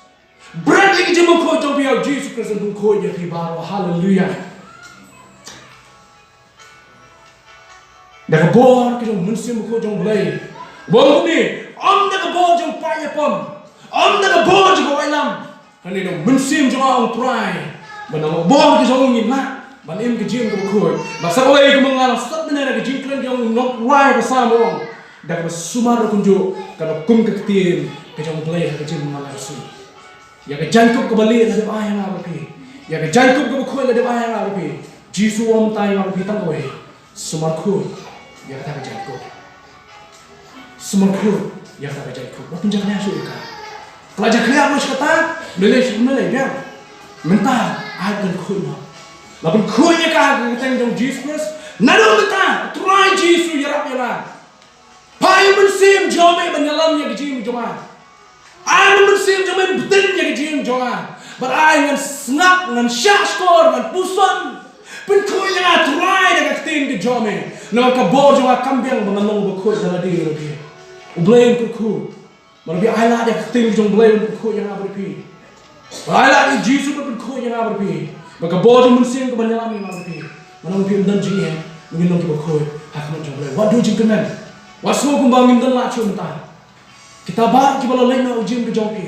Bret ïa ki jingbymkhuid jong phi ha U Jisu Khrist, un pynkhuid ïa phi baroh. Haleluya. Da ka bor ka jong U Mynsiem Bakhuid jong U Blei. U ong kumne: Ym da ka bor jong u paid ïapom, ym da ka bor jong ka waitlam, hynrei da U Mynsiem jong nga, ong U Trai. Bad na ka bor ka jong u ngin lah ban im ka jingim kaba khuid. Bad sa kawei, kumba nga la sdang mynne na ka jingkren ka jong u nongrwai ka Salm, u ong: Da kaba sumar ruh kumjuh, kaba kum ka ktien ka jong U Blei ha ka jingmane ruh. Ïa ka jaiñkup kaba lieh la dep ai ïa nga bad phi. Ïa ka jaiñkup kaba khuid la dep ai ïa nga bad phi. Jisu u ong mynta ïa nga bad phi tang kawei: Sumar khuid ïa kata ka jaiñkup. Sumar khuid ïa kata ka jaiñkup. Wat pynjakhlia shuh ïa ka. Ka la jakhlia ruh shi katta, lei lei shuh, lei lei biang. Mynta ai ban khuid noh. La pynkhuid ïa ka ha ka kyrteng jong U Jisu Khrist. Naduh mynta, Trai Jisu, ïarap ïa nga. Phah ïa U Mynsiem jong me ban ïalam ïa ka jingim jong nga. Ai U Mynsiem jong me ban btin ïa ka jingim jong nga. Bad ai ngan sngap, ngan shahshkor, ngan puson. Pynkhuid ïa nga Trai da ka ktien ka jong me. Namar ka bor jong nga kam biang ba ngan long bakhuid da lade ïa lade. U Blei un kyrkhu. Bad ai lad ïa ka ktien ka jong U Blei un pynkhuid ïa nga bad phi. Bad ai lad ïa U Jisu ban pynkhuid ïa nga bad phi. Bad ka bor jong U Mynsiem kaban ïalam ïa nga bad phi. Ban long phi, ban don jingeh, ngin long kiba khuid ha khmat jong U Blei. Wat duh jingkmen. Wat sngew kumba ngim don lad shuh mynta. Kita baroh kiba la leit noh ha ka jingim ka jong phi,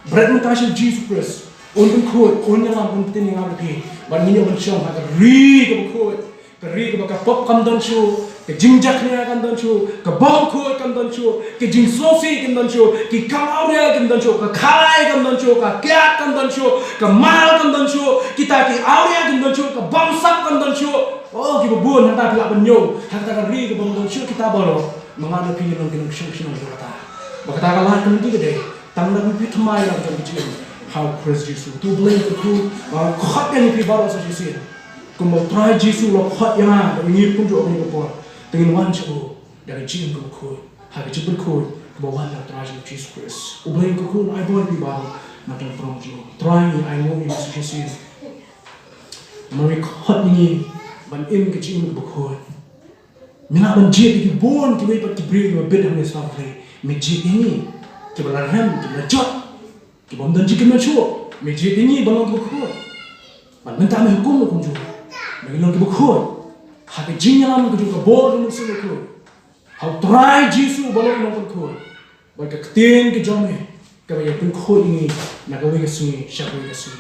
bret mynta sha U Jisu Khrist. Un pynkhuid, un ïalam, un btin ïa nga bad phi. Bad ngin ïoh ban shong ha ka ri kaba khuid, Ka ri kaba ka pop kam don shuh, ka jingjakhlia kam don shuh, ka bym khuid kam don shuh, ka jingsngewsih kam don shuh, ki kam awria kam don shuh, ka khalai kam don shuh, ka kiad kam don shuh, ka mal kam don shuh, kita ki awria kam don shuh, ka bamsap kam don shuh. Oh, kiba bun hangta phi lah ban ïoh, hangta ka ri kaba ym don shuh kita baroh. Ma nga ma phi ngin long ki nongshong shnong ïa kata. Ba kata ka lad ka lynti ka dei tang da phi thymmai lang jong ka jingim ha U Khrist Jisu. To U Blei un kyrkhu, ba khot ïa phi baroh sa shisien. Kumba U Trai Jisu u la khot ïa nga, ba ngi kumjuh ha kane ka por. Te ngin wan sha u da ka jingim kaba khuid, ha ka jingpynkhuid kaba wan na U Trai Jisu Khrist. U Blei un kyrkhu, un ai bor ïa phi baroh na ka liang jong u. Trai, ngi ainguh ïa me sa shisien. Namar me khot ïa ngi ban im ka jingim kaba khuid. Me lah ban jied ïa ki bun kiwei pat ki briew kiba bit hangne sha U Blei. Me jied ïa ngi kiba la rem, kiba la jot, kiba ym don jingkyrmen shuh. Me jied ïa ngi ban long kiba khuid. Bad mynta me hukum kumjuh, ba ngin long kiba khuid ha ka jingïalam ka jong ka bor jong U Mynsiem Bakhuid. Ha U Trai Jisu ba long u Nongpynkhuid. Bad ka ktien ka jong me kaba ïa pynkhuid ïa ngi na kawei ka sngi sha kawei ka sngi.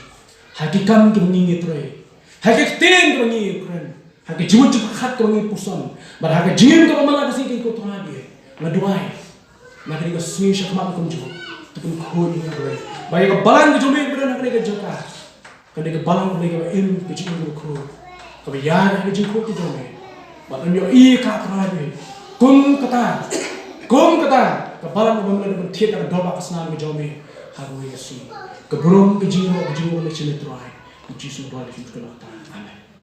Ha ki kam kiba ngi ngi trei, ha ka ktien kaba ngi ngi kren, ha ka jingmut jingpyrkhat kaba ngi puson, bad ha ka jingim kaba man la ka sngi, ko Trai, nga duwai na kane ka sngi sha khmat kumjuh, to pynkhuid ïa ngi, ko Blei. Ba ïa ka balang ka jong me kaba don ha kane ka jaka, ka dei ka balang, ko Blei, kaba im ka jingim kaba khuid, kaba ïaid ha ka jingkhuid ka jong me. Bad yn ïohi ka, Trai, kum kata, kum kata ka balang kaba me la dep ban thied da ka dohbah ka snam ka jong me ha kawei ka sngi. Ka burom, ka jingïaroh, ka jingïaroh ka leit sha me, Trai. Jisu, Trai, ka jingkyrkhu kata.